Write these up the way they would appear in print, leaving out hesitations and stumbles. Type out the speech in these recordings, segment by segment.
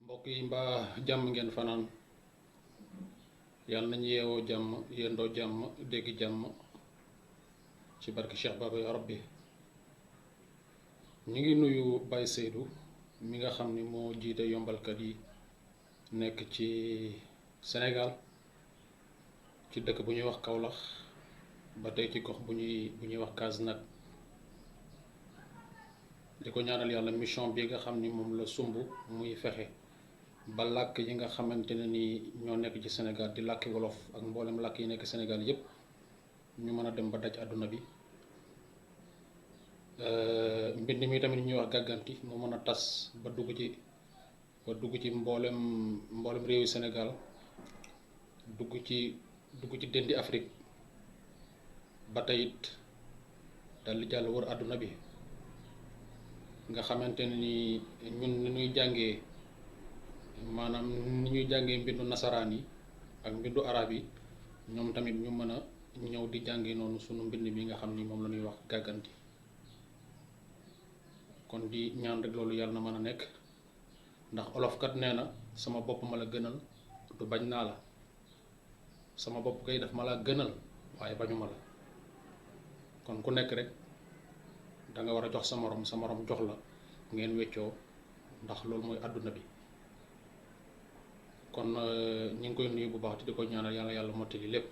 mbokk yi mbaa jàmm ngeen fanaan yàlla nañu yeewoo jàmm yendoo jàmm dégg jàmm ci barki Cheikh Baba ya rabbi. ñu ngi nuyu Baye Seydou mi nga xam ni moo jiite yombalkat yi nekk ci Sénégal ci dëkk bu ñuy wax Kaolack ba tey ci gox bu ñuy wax Kasnack. di ko ñaanal yàlla mission bi nga xam ni moom la sumb muy fexe ba làkk yi nga xamante ne ni ñoo nekk ci Sénégal di làkki wolof ak mboolem làkk yi nekk Sénégal yépp ñu mën a dem ba daj àdduna bi. mbind mi tamit ñuy wax gàgganti mu mën a tas ba dugg ci mboolem réewi Sénégal dugg ci dendi Afrique ba tey it dal di jàll wër àdduna bi nga xamante ne ni ñun ni ñuy jàngee maanaam ni ñuy jàngee mbindu nasaraan yi ak mbindu arab yi ñoom tamit ñu mën a ñëw di jàngee noonu sunu mbind mi nga xam ni moom la ñuy wax gàgganti. kon di ñaan rek loolu yàlla na mën a nekk ndax olofkat nee na sama bopp ma la gënal du bañ naa la sama bopp kay daf ma la gënal waaye bañuma la kon ku nekk rek da nga war a jox sa morom jox la ngeen weccoo ndax loolu mooy àdduna bi. kon ñu ngi koy nuyu bu baax te di ko ñaanal yàlla mottali lépp.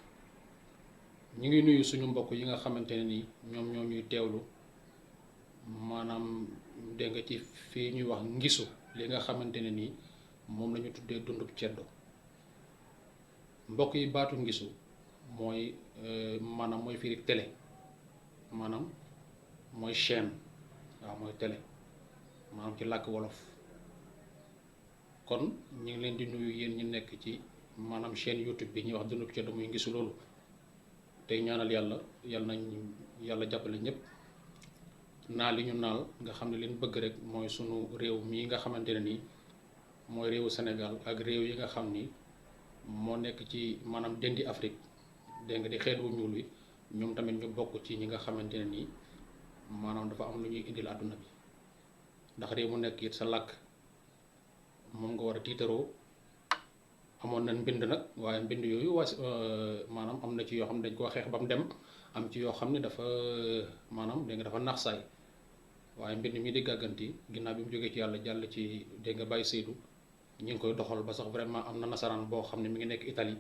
ñu ngi nuyu suñu mbokk yi nga xamante ne ni ñoom ñoo ñuy teewlu maanaam dégg nga ci fii ñuy wax ngisu li nga xamante ne nii moom la ñu tuddee dundub ceddo. mbokk yi baatu ngisu mooy maanaam mooy firi télé maanaam mooy chaîne waaw mooy télé maanaam ci làkk wolof. kon ñu ngi leen di nuyu yéen ñi nekk ci maanaam chaîne YouTube bi ñuy wax dundub ceddo muy ngisu loolu tey ñaanal yàlla jàppale ñëpp. naal li ñu naal nga xam ne leen bëgg rek mooy sunu réew mii nga xamante ne nii mooy réewu Sénégal ak réew yi nga xam ni moo nekk ci maanaam dendi Afrique dégg nga di xeet wu ñuul wi ñoom tamit ñu bokk ci ñi nga xamante ne nii maanaam dafa am lu ñuy indil àdduna bi ndax réew mu nekk it sa làkk moom nga war a tiitaroo. amoon nañ mbind nag waaye mbind yooyu maanaam am na ci yoo xam ne dañ koo xeex ba mu dem am ci yoo xam ne dafa maanaam dégg nga dafa nax saay waaye mbind mi di gàgganti ginnaaw bi mu jógee ci yàlla jàll ci dégg nga Baye Seydou ñu ngi koy doxal ba sax vraiment am na nasaraan boo xam ne mi ngi nekk Italie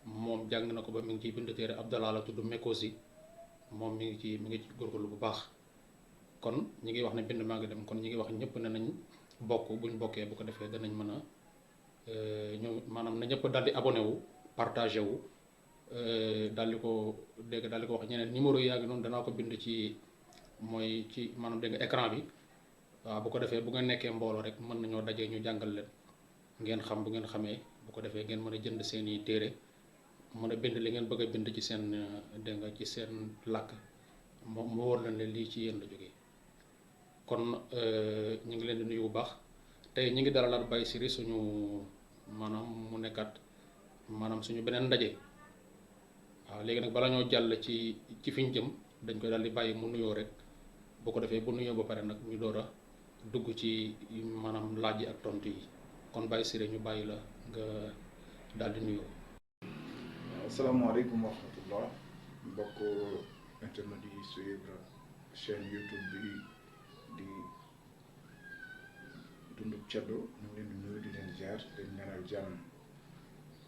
moom jàng na ko ba mi ngi ciy bind téere Abdallah la tudd Mekosi moom mi ngi ci góorgóorlu bu baax. kon ñi ngi wax ne mbind maa ngi dem kon ñi ngi wax ñëpp ne nañ bokk buñ bokkee bu ko defee danañ mën a ñoom maanaam na ñëpp daal di abonné wu partagé wu daal di ko wax ñeneen numéro yaa ngi noonu danaa ko bind ci maanaam dégg nga écran bi waaw bu ko defee bu ngeen nekkee mbooloo rek mën nañoo dajee ñu jàngal leen ngeen xam bu ngeen xamee bu ko defee ngeen mën a jënd seeni téere mën a bind li ngeen bëgg a bind ci seen dégg nga ci seen làkk mu wóor leen ne lii ci yéen la jógee. kon ñu ngi leen di nuyu bu baax tey ñu ngi dalalaat Baye Siry suñu maanaam mu nekkaat maanaam suñu beneen ndaje waaw léegi nag bala ñoo jàll ci fi ñu jëm dañ koy daal di bàyyi mu nuyoo rek bu ko defee bu nuyoo ba pare nag ñu door a dugg ci maanaam laaj yi ak tontu yi kon Baye Siry ñu bàyyi la nga daal di nuyoo. asalaamaaleykum wa rahmatullah mbokk internet yi suivre chaîne YouTube bi di dundub ceddo ñu ngi leen di nuyu di leen ziar di leen ñaanal jàmm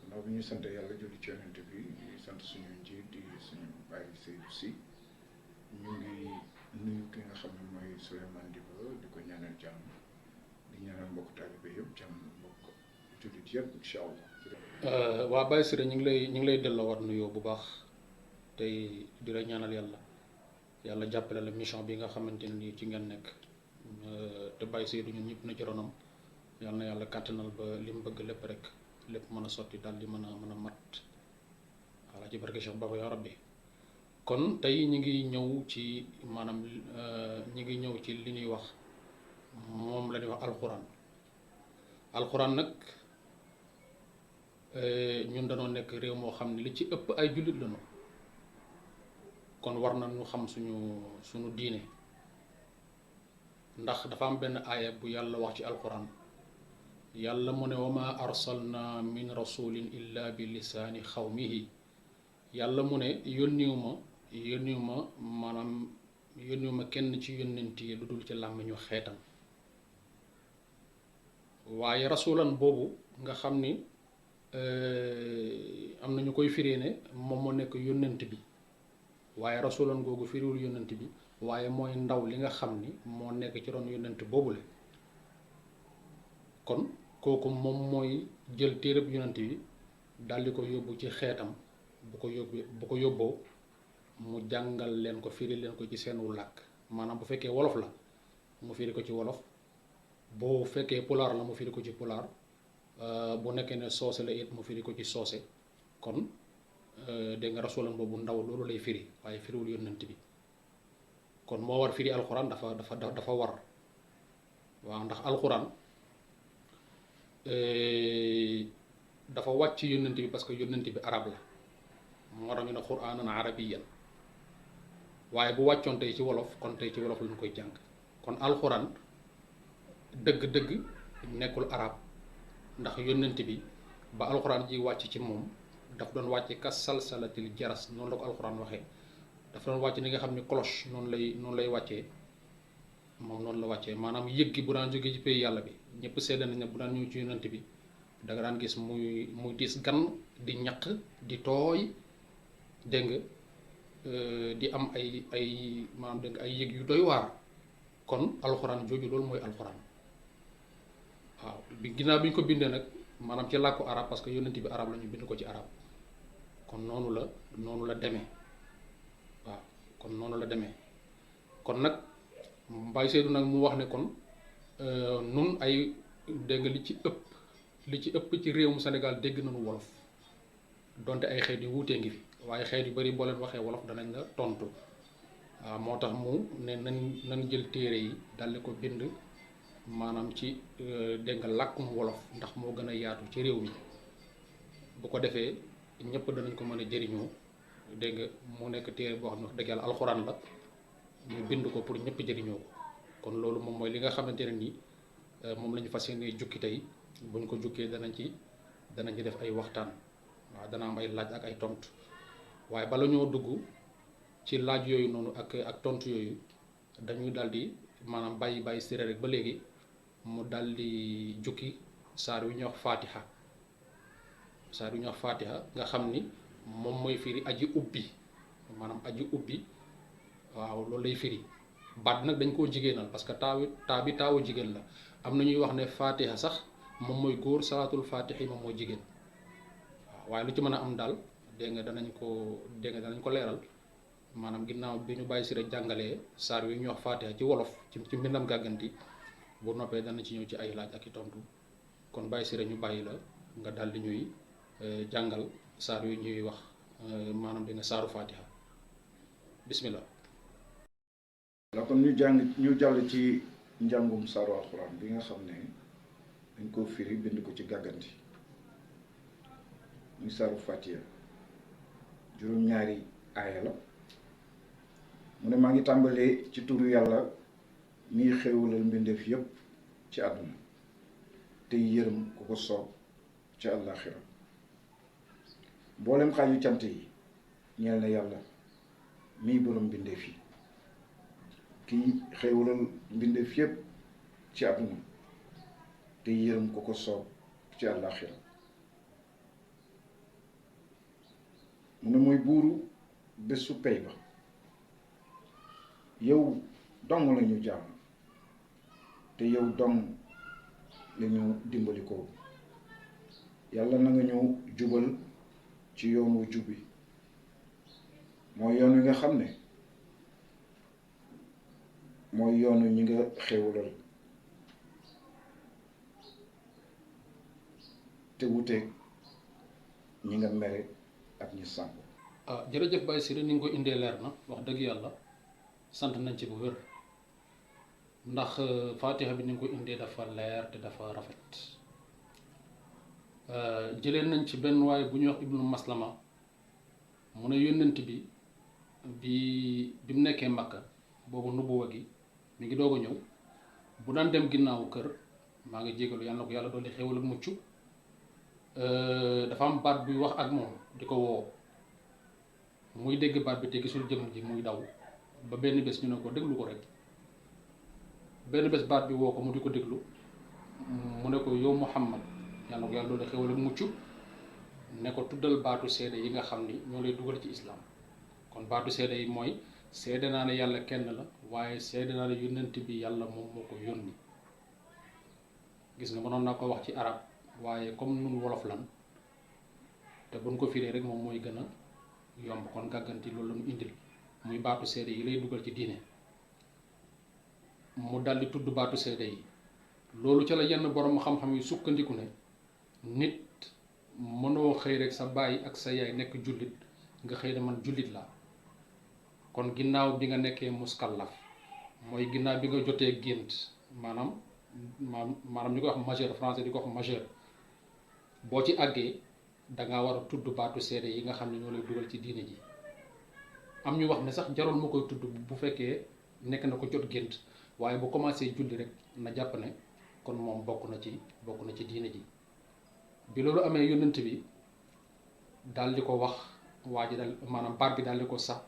ndax bi ñu sant yàlla julli ci yonent bi di sant suñu njiit di suñu Baye Seydou Sy ñu ngi nuyu ki nga xam ne mooy Souleymane Diba di ko ñaanal jàmm di ñaanal mbokk taalibe yëpp jàmm mbokk jullit yëpp incha allah. waa Baye Siré ñu ngi lay delloowaat nuyoo bu baax tey di la ñaanal yàlla jàppale la mission bi nga xamante ne nii ci ngeen nekk te Baye Siré ñun ñëpp na ci ronam yàlla na yàlla kàttanal ba li mu bëgg lépp rek lépp mën a sotti daal di mën a mat voilà ci barke Cheikh Baba ya rabbi. kon tey ñi ngi ñëw ci maanaam ñi ngi ñëw ci li ñuy wax moom la ñuy wax alxuraan nag ñun dañoo nekk réew moo xam ne li ci ëpp ay jullit lañu kon war na ñu xam suñu diine ndax dafa am benn aaya bu yàlla wax ci alxuraan yàlla mu ne wa ma arsalna min rasulin illa bi lisaani xawmihi yàlla mu ne yónniwuma kenn ci yónnent yi lu dul ci làmmiñu xeetam waaye rasulan boobu nga xam ni am na ñu koy firee ne moom moo nekk yónnent bi waaye rasulan googu firiwul yónnent bi waaye mooy ndaw li nga xam ni moo nekk ci ron yónnent boobule kon kooku moom mooy jël téereb yónnent bi daldi ko yóbbu ci xeetam bu ko yóbboo mu jàngal leen ko firi leen ko ci seenu làkk maanaam bu fekkee wolof la mu firi ko ci wolof bu fekkee pulaar la mu firi ko ci pulaar bu nekkee ne soose la it mu firi ko ci soose kon dégg nga rasulan boobu ndaw loolu lay firi waaye firiwul yónnent bi kon moo war firi alxuraan dafa war waaw ndax alxuraan dafa wàcc yónnent bi parce que yónnent bi arab la moo tax ñu ne quraanan arabiyan waaye bu wàccoon tey ci wolof kon tey ci wolof lañ koy jàng kon alxuraan dëgg-dëgg nekkul arab ndax yónnent bi ba alxuraan ji wàcc ci moom daf doon wàcce ka salsalatil jaras noonu la ko alxuraan waxee dafa doon wàcc ni nga xam ne cloche noonu lay wàccee moom noonu la wàccee maanaam yëg gi bu daan jógee ci pays yàlla bi ñëpp seede nañ ne bu daan ñëw ci yónnent bi da nga daan gis muy diis gan di ñaq di tooy dégg nga di am ay maanaam dégg nga ay yëg yu doy waar kon alxuraan jooju loolu mooy alxuraan waaw ginnaaw bi ñu ko bindee nag maanaam ci làkku arab parce que yónnent bi arab la ñu bind ko ci arab kon noonu la demee waaw kon noonu la demee kon nag Baye Seydou nag mu wax ne kon nun ay dégg nga li ci ëpp ci réewum Sénégal dégg nañu wolof donte ay xeet yu wuutee ngi fi waaye xeet yu bari boo leen waxee wolof danañ la tontu waaw moo tax mu ne nañ jël téere yi daldi ko bind maanaam ci dégg nga làkkum wolof ndax moo gën a yaatu ci réew mi bu ko defee ñëpp danañ ko mën a jëriñoo dégg nga mu nekk téere boo xam ne wax dëgg yàlla alxuraan la ñu bind ko pour ñëpp jëriñoo ko kon loolu moom mooy li nga xamante ne nii moom la ñu fas yéene jukki tey buñ ko jukkee danañ ci def ay waxtaan waaw dana am ay laaj ak ay tontu waaye bala ñoo dugg ci laaj yooyu noonu ak tontu yooyu dañuy daldi maanaam bàyyi Siré rek ba léegi mu daldi jukki saar wi ñuy wax Fatiha nga xam ni moom mooy firi aji ubbi maanaam aji ubbi waaw loolu lay firi baat nag dañ koo jigéenal parce que taa bi taawu jigéen la am na ñuy wax ne Fatiha sax moom mooy góor salaatul Fatihi moom mooy jigéen waaw waaye lu ci mën a am daal dégg nga danañ ko leeral maanaam ginnaaw bi ñu Baye Siré jàngalee saar wi ñuy wax Fatiha ci wolof ci mbindam gàgganti bu noppee dana ci ñëw ci ay laaj ak i tontu kon Baye Siré ñu bàyyi la nga daal di ñuy jàngal saar wi ñuy wax maanaam di nga saaru Fatiha bismillah. la kon ñu jàll ci njàngum saaru alxuraan bi nga xam ne dañ koo firi bind ko ci gàgganti muy saaru Fatiha juróom-ñaari aaya la mu ne maa ngi tàmbalee ci turu yàlla miy xéewalal mbindeef yépp ci àdduna te yërëm ku ko soob ci àllaaxira mboolem xaaju cant yi ñeel na yàlla miy borom mbindeef yi kiy xéewalal mbindeef yépp ci àdduna te yërëm ku ko soob ci àllaaxira mu ne mooy buuru bésu pey ba yow dong la ñu jàmm te yow dong la ñu dimbali ko yàlla na nga ñu jubal ci yoon wu jub bi mooy yoon wi nga xam ne mooy yoonu ñi nga xewlal te wuteeg ñi nga mere ak ñi sànk. jërëjëf Baye Siré ni nga ko indee leer na wax dëgg yàlla sant nañ ci bu wér ndax fatiha bi ni nga ko indee dafa leer te dafa rafet jëlee nañ ci benn waaye bu ñuy wax ibnu maslama mu ne yónnent bi mu nekkee Makka boobu nubuwa gi mi ngi doog a ñëw bu daan dem ginnaawu kër maa ngi jégalu yàlla na ko yàlla doon di xéwal ak mucc dafa am baat buy wax ak moom di ko woo muy dégg baat bi te gisul jëmm ji muy daw ba benn bés ñu ne ko déglu ko rek benn bés baat bi woo ko mu di ko déglu mu ne ko yow Muhammad yàlla na ko yàlla doon di xéwal ak mucc ne ko tuddal baatu seede yi nga xam ni ñoo lay dugal ci islam kon baatu seede yi mooy seede naa ne yàlla kenn la waaye seede naa ne yónnent bi yàlla moom moo ko yónni gis nga mënoon naa ko wax ci arab waaye comme nun wolof lan te buñ ko firee rek moom mooy gën a yomb kon gàgganti loolu la ñu indil muy baatu seede yi lay dugal ci diine mu daldi tudd baatu seede yi loolu ca la yenn borom xam-xam yi sukkandiku ne nit mënoo xëy rek sa baay ak sa yaay nekk jullit nga xëy na man jullit laa kon ginnaaw bi nga nekkee muskallaf mooy ginnaaw bi nga jotee gént maanaam ñu koy wax majeur français di ko wax majeur boo ci àggee danga war a tudd baatu seede yi nga xam ne ñoo lay dugal ci diine ji am ñu wax ne sax jarul ma koy tudd bu fekkee nekk na ko jot gént waaye bu commencé julli rek na jàpp ne kon moom bokk na ci diine ji bi loolu amee yónnent bi daal di ko wax waa ji daal maanaam baat bi daal di ko sax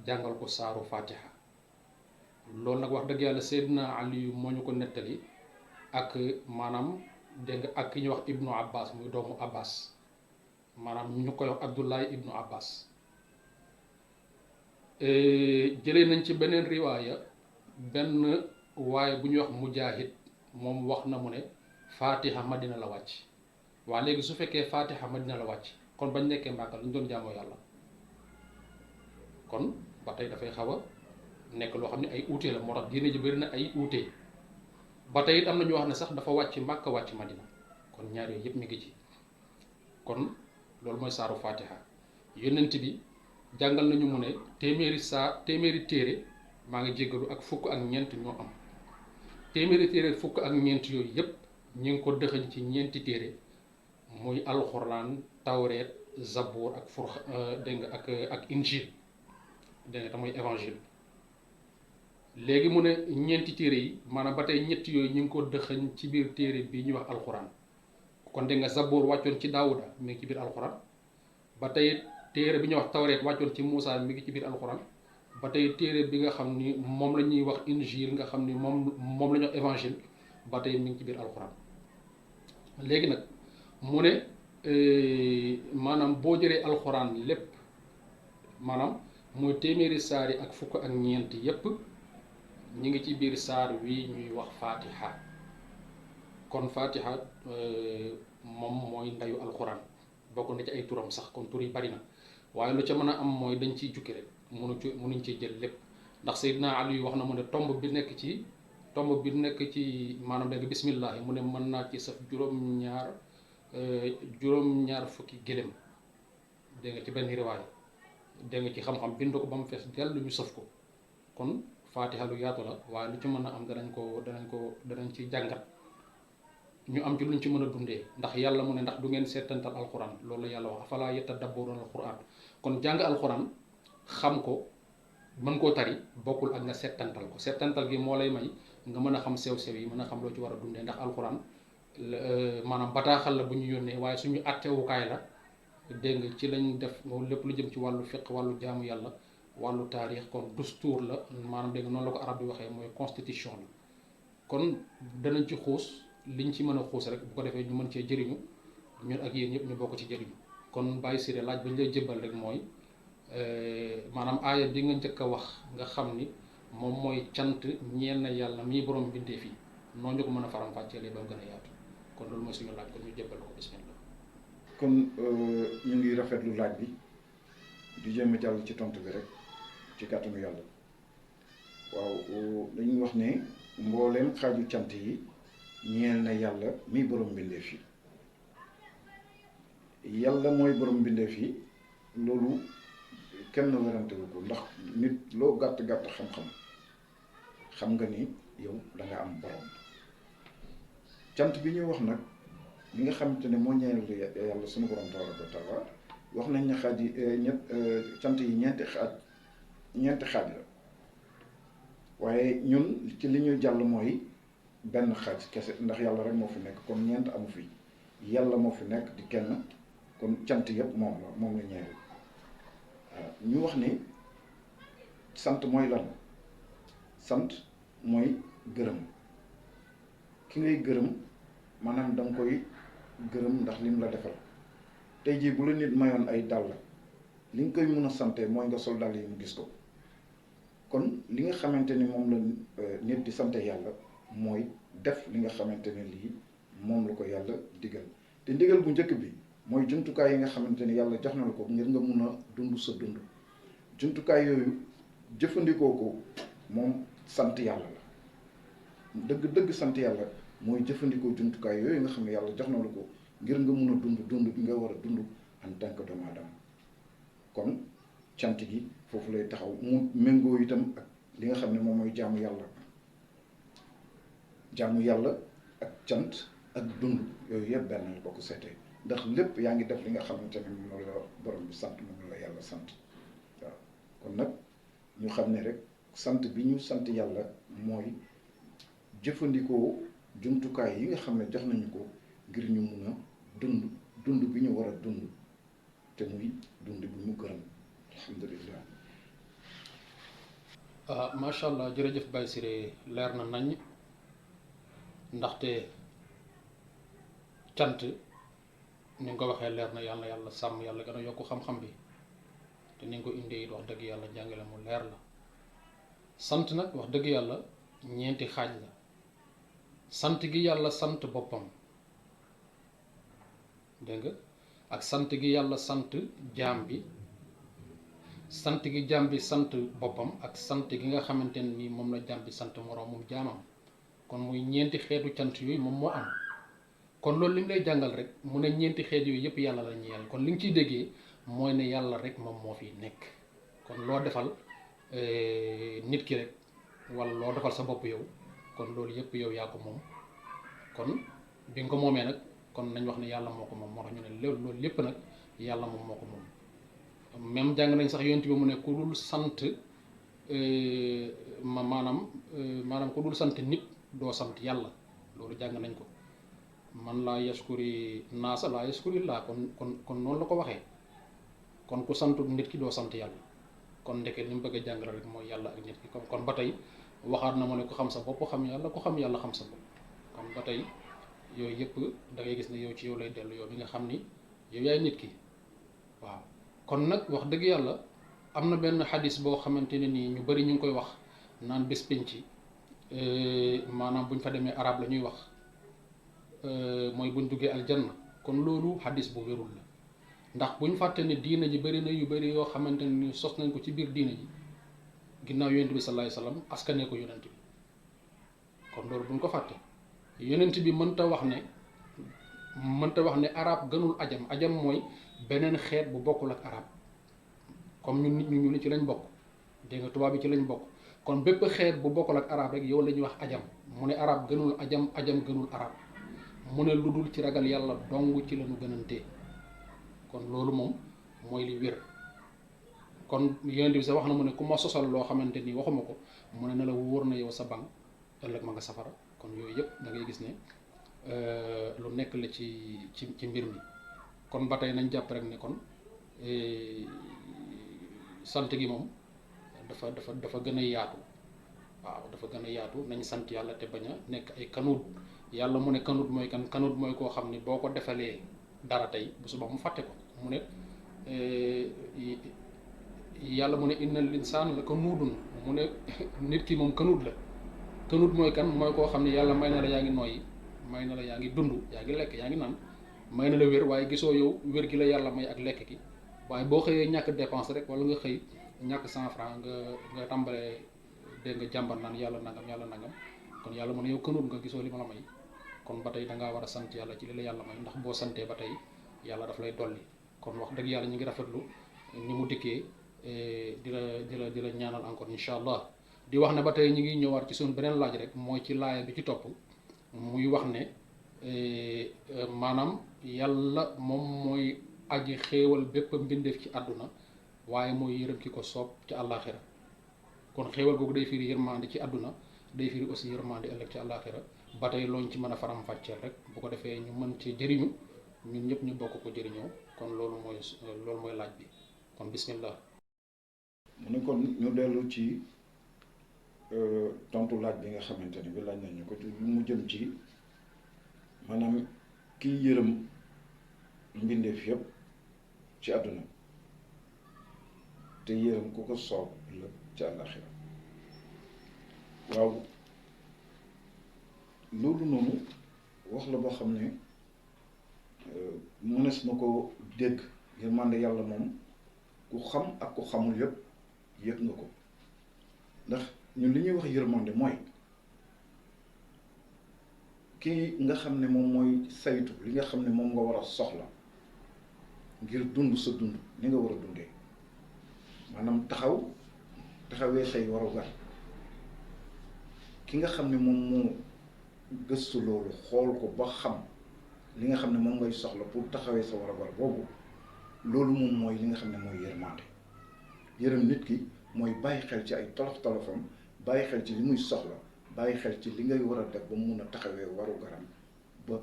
jàngal ko saaru fatiha loolu nag wax dëgg yàlla Seydina Aliyu moo ñu ko nettali ak maanaam dégg nga ak ki ñuy wax ibnu abbas muy doomu abbas maanaam ñu koy wax abdullahi ibnu abbas jëlee nañ ci beneen riwaaya benn waaye bu ñuy wax mujahid moom wax na mu ne fatiha madina la wàcc waa léegi su fekkee fatiha madina la wàcc kon bañ nekkee Màkka lu ñu doon jaamoo yàlla kon ba tey dafay xaw a nekk loo xam ne ay uute la moo tax diine ji bëri na ay uute ba tey it am na ñu wax ne sax dafa wàcc Màkka wàcc madina kon ñaar yooyu yëpp mi ngi ci kon loolu mooy saaru fatiha yónnent bi jàngal nañu mu ne téeméeri téere maa ngi jéggalu ak fukk ak ñeent ñoo am téeméeri téere fukk ak ñeent yooyu yëpp ñu ngi ko dëxëñ ci ñeenti téere muy alxuraan tawreet zabour ak dégg nga ak injil dégg nga te mooy évangile léegi mu ne ñeenti téere yi maanaam ba tey ñetti yooyu ñu ngi ko dëxëñ ci biir téere bi ñuy wax alxuraan kon dégg nga zabour wàccoon ci daawuda mi ngi ci biir alxuraan ba tey téere bi ñuy wax tawreet wàccoon ci Muusa mi ngi ci biir alxuraan ba tey téere bi nga xam ni moom la ñuy wax injil nga xam ni moom la ñuy wax évangile ba tey mi ngi ci biir alxuraan léegi nag mu ne maanaam boo jëlee alxuraan lépp maanaam mooy téeméeri saar yi ak fukk ak ñeent yépp ñi ngi ci biir saar wi ñuy wax fatiha kon fatiha moom mooy ndayu alxuraan bokk na ci ay turam sax kon tur yi bari na waaye lu ca mën a am mooy dañ ciy jukki rek mënuñ ci jël lépp ndax Seydina Ali wax na mu ne tomb bi nekk ci maanaam dégg bismillah mu ne mën naa ci saf juróom-ñaar fukki gëléem dégg nga ci benn riwaay dégg nga ci xam-xam bind ko ba mu fees dell ñu sëf ko kon fatiha lu yaatu la waaye lu ci mën a am danañ ci jàngat ñu am ci luñ ci mën a dundee ndax yàlla mu ne ndax du ngeen seetantal alquran loolu la yàlla wax afala yatadabbaruna alquran kon jàng alquran xam ko mën koo tari bokkul ak nga seetantal ko seetantal gi moo lay may nga mën a xam sew-sew yi mën a xam loo ci war a dundee ndax alquran maanaam bataaxal la bu ñu yónnee waaye suñu attewukaay la dégg nga ci lañ def lépp lu jëm ci wàllu fiq wàllu jaamu yàlla wàllu taarix kon dustuur la maanaam dégg nga noonu la ko arab bi waxee mooy constitution la kon danañ ci xuus liñ ci mën a xuus rek bu ko defee ñu mën cee jëriñu ñun ak yéen ñëpp ñu bokk ci jëriñu kon Baye Siré laaj ba ñu lay jëbbal rek mooy maanaam aaya bi nga njëkk a wax nga xam ni moom mooy cant ñeel na yàlla mii borom bindee fii noonu ñu ko mën a faram-fàcceelee ba mu gën a yaatu kon loolu mooy suñu laaj kon ñu jébbal ko bismillah. kon ñu ngi rafetlu laaj bi di jéem a jàll ci tontu bi rek ci kàttanu yàlla. waaw dañuy wax ne mbooleem xaaju cant yi ñeel na yàlla mii borom mbindeef yi. yàlla mooy borom mbindeef yi loolu kenn werantewu ko ndax nit loo gàtt-gàtt xam-xam xam nga ni yow da nga am borom. cant bi ñuy wax nag li nga xamante ne moo ñeel yàlla sunu borom tabaraka wa taala wax nañ ne xaaj yi cant yi ñeenti xaaj la waaye ñun ci li ñuy jàll mooy benn xaaj kese ndax yàlla rek moo fi nekk kon ñeent amu fi yàlla moo fi nekk di kenn kon cant yëpp moom la ñeel waaw ñu wax ni sant mooy lan sant mooy gërëm ki ngay gërëm maanaam da nga koy gërëm ndax lim la defal tey jii bu la nit mayoon ay dàll li nga koy mën a sante mooy nga sol dàll yi mu gis ko kon li nga xamante ni moom la nit di sante yàlla mooy def li nga xamante ne lii moom la ko yàlla digal te ndigal bu njëkk bi mooy jumtukaay yi nga xamante ni yàlla jox na la ko ngir nga mun a dund sa dund jumtukaay yooyu jëfandikoo ko moom sant yàlla la dëgg sant yàlla mooy jëfandikoo jumtukaay yooyu nga xam ne yàlla jox na la ko ngir nga mun a dund bi nga war a dund en tant que doomu aadama kon cant gi foofu lay taxaw mu méngoo itam ak li nga xam ne moom mooy jaamu yàlla ak cant ak dund yooyu yëpp benn la boo ko seetee ndax lépp yaa ngi def li nga xamante ne moom la borom bi sant moom la yàlla sant waaw kon nag ñu xam ne rek sant bi ñu sant yàlla mooy jëfandikoo jumtukaay yi nga xam ne jox nañu ko ngir ñu mun a dund bi ñu war a dund te muy dund bi mu gërëm alhamdulillah. macha allah jërëjëf Baye Siré leer na nañ ndaxte cant ni nga ko waxee leer na yàlla sàmm yàlla gën a yokk xam-xam bi te ni nga ko indee it wax dëgg yàlla jàngale mu leer la sant nag wax dëgg yàlla ñeenti xaaj la sant gi yàlla sant boppam dégg nga ak sant gi yàlla sant jaam bi sant gi jaam bi sant boppam ak sant gi nga xamante ne ni moom la jaam bi sant moroomum jaamam kon muy ñeenti xeetu cant yooyu moom moo am kon loolu li mu lay jàngal rek mu ne ñeenti xeet yooyu yëpp yàlla la ñeel kon li nga ciy déggee mooy ne yàlla rek moom moo fi nekk kon loo defal nit ki rek wala loo defal sa bopp yow kon loolu yëpp yow yaa ko moom kon bi nga ko moomee nag kon nañ wax ne yàlla moo ko moom moo tax ñu ne loolu lépp nag yàlla moom moo ko moom même jàng nañ sax yonent bi mu ne ku dul sant maanaam ku dul sant nit doo sant yàlla loolu jàng nañ ko man laa yaskuri naasa laa yaskuri laa kon noonu la ko waxee kon ku santu nit ki doo sant yàlla kon ndeke li mu bëgg a jàngale rek mooy yàlla ak nit ki kon ba tey waxaat na mu ne ku xam sa bopp xam yàlla ku xam yàlla xam sa bopp kon ba tey yooyu yëpp da ngay gis ne yow ci yow lay dellu yow bi nga xam ni yow yaay nit ki waaw kon nag wax dëgg yàlla am na benn xadis boo xamante ne nii ñu bari ñu ngi koy wax naan bés penc maanaam buñ fa demee arab la ñuy wax mooy buñ duggee aljanna kon loolu xadis bu wérul la ndax buñ fàtte ne diina ji bari na yu bari yoo xamante ne ni sos nañ ko ci biir diina ji ginnaaw yonent bi sallallahu alayhi wasallam askanee ko yonent bi kon loolu buñ ko fàtte yonent bi mënta wax ne arab gënul ajam mooy beneen xeet bu bokkul ak arab comme ñun nit ñu ci lañ bokk dégg nga tubaab bi ci lañ bokk kon bépp xeet bu bokkul ak arab rek yow la ñuy wax ajam mu ne arab gënul ajam gënul arab mu ne lu dul ci ragal yàlla dong ci lañu gënantee kon loolu moom mooy li wér kon yonent bi sax wax na mu ne ku ma sosal loo xamante ni waxuma ko mu ne na la wóor na yow sa bank ëllëg ma nga safara kon yooyu yëpp da ngay gis ne lu nekk la ci mbir mi kon ba tey nañ jàpp rek ne kon sant gi moom dafa gën a yaatu waaw dafa gën a yaatu nañ sant yàlla te bañ a nekk ay kanuut yàlla mu ne kanuut mooy kan kanuut mooy koo xam ni boo ko defalee dara tey bu suba mu fàtte ko mu ne yàlla mu ne innal insaan la kanuudun mu ne nit ki moom kanut la. kanut mooy kan mooy koo xam ne yàlla may na la yaa ngi noyyi, may na la yaa ngi dund, yaa ngi lekk, yaa ngi naan, may na la wér, waaye gisoo yow wér gi la yàlla may ak lekk gi. waaye boo xëyee ñàkk dépense rek wala nga xëy ñàkk 100 francs nga tàmbalee dégg nga jàmbat naan yàlla nangam. kon yàlla mu ne yow kanut nga gisoo li ma la may. kon ba tey da ngaa war a sant yàlla ci li la yàlla may, ndax boo santee ba tey yàlla daf lay dolli. kon wax dëgg yàlla ñu ngi rafetlu ni mu dikkee di la ñaanal encore incha allah. di wax ne ba tey ñu ngi ñëwaat ci suñu beneen laaj rek mooy ci laaya bi ci topp muy wax ne maanaam yàlla moom mooy aji xéewal bépp mbindeef ci àdduna waaye mooy yërëm ki ko soob ci àllaaxira. kon xéewal googu day firi yërmande ci àdduna, day firi aussi yërmande ëllëg ci àllaaxira. ba tey looñ ci mën a faram fàcceel rek bu ko defee ñu mën ci jëriñu ñun ñëpp ñu bokk ko jëriñoo. kon loolu mooy laaj bi. kon bismillah. mu ne kon ñu dellu ci tontu laaj bi nga xamante ni bi laaj nañu ko lu mu jëm ci maanaam kiy yërëm mbindeef yëpp ci àdduna te yërëm ku ko soob la ci àllaxira. waaw loolu noonu wax la boo xam ne mënees na ko dégg. yërmande yàlla moom ku xam ak ku xamul yëpp yëg nga ko, ndax ñun li ñuy wax yërmande mooy kii nga xam ne moom mooy saytu li nga xam ne moom nga war a soxla ngir dund sa dund ni nga war a dundee, maanaam taxawee say warugar. ki nga xam ne moom moo gëstu loolu xool ko ba xam li nga xam ne moom ngay soxla pour taxawee sa warugar boobu, loolu moom mooy li nga xam ne mooy yërmande. yërëm nit ki mooy bàyyi xel ci ay tolof-tolofam, bàyyi xel ci li muy soxla, bàyyi xel ci li ngay war a def ba mun a taxawee waru garam ba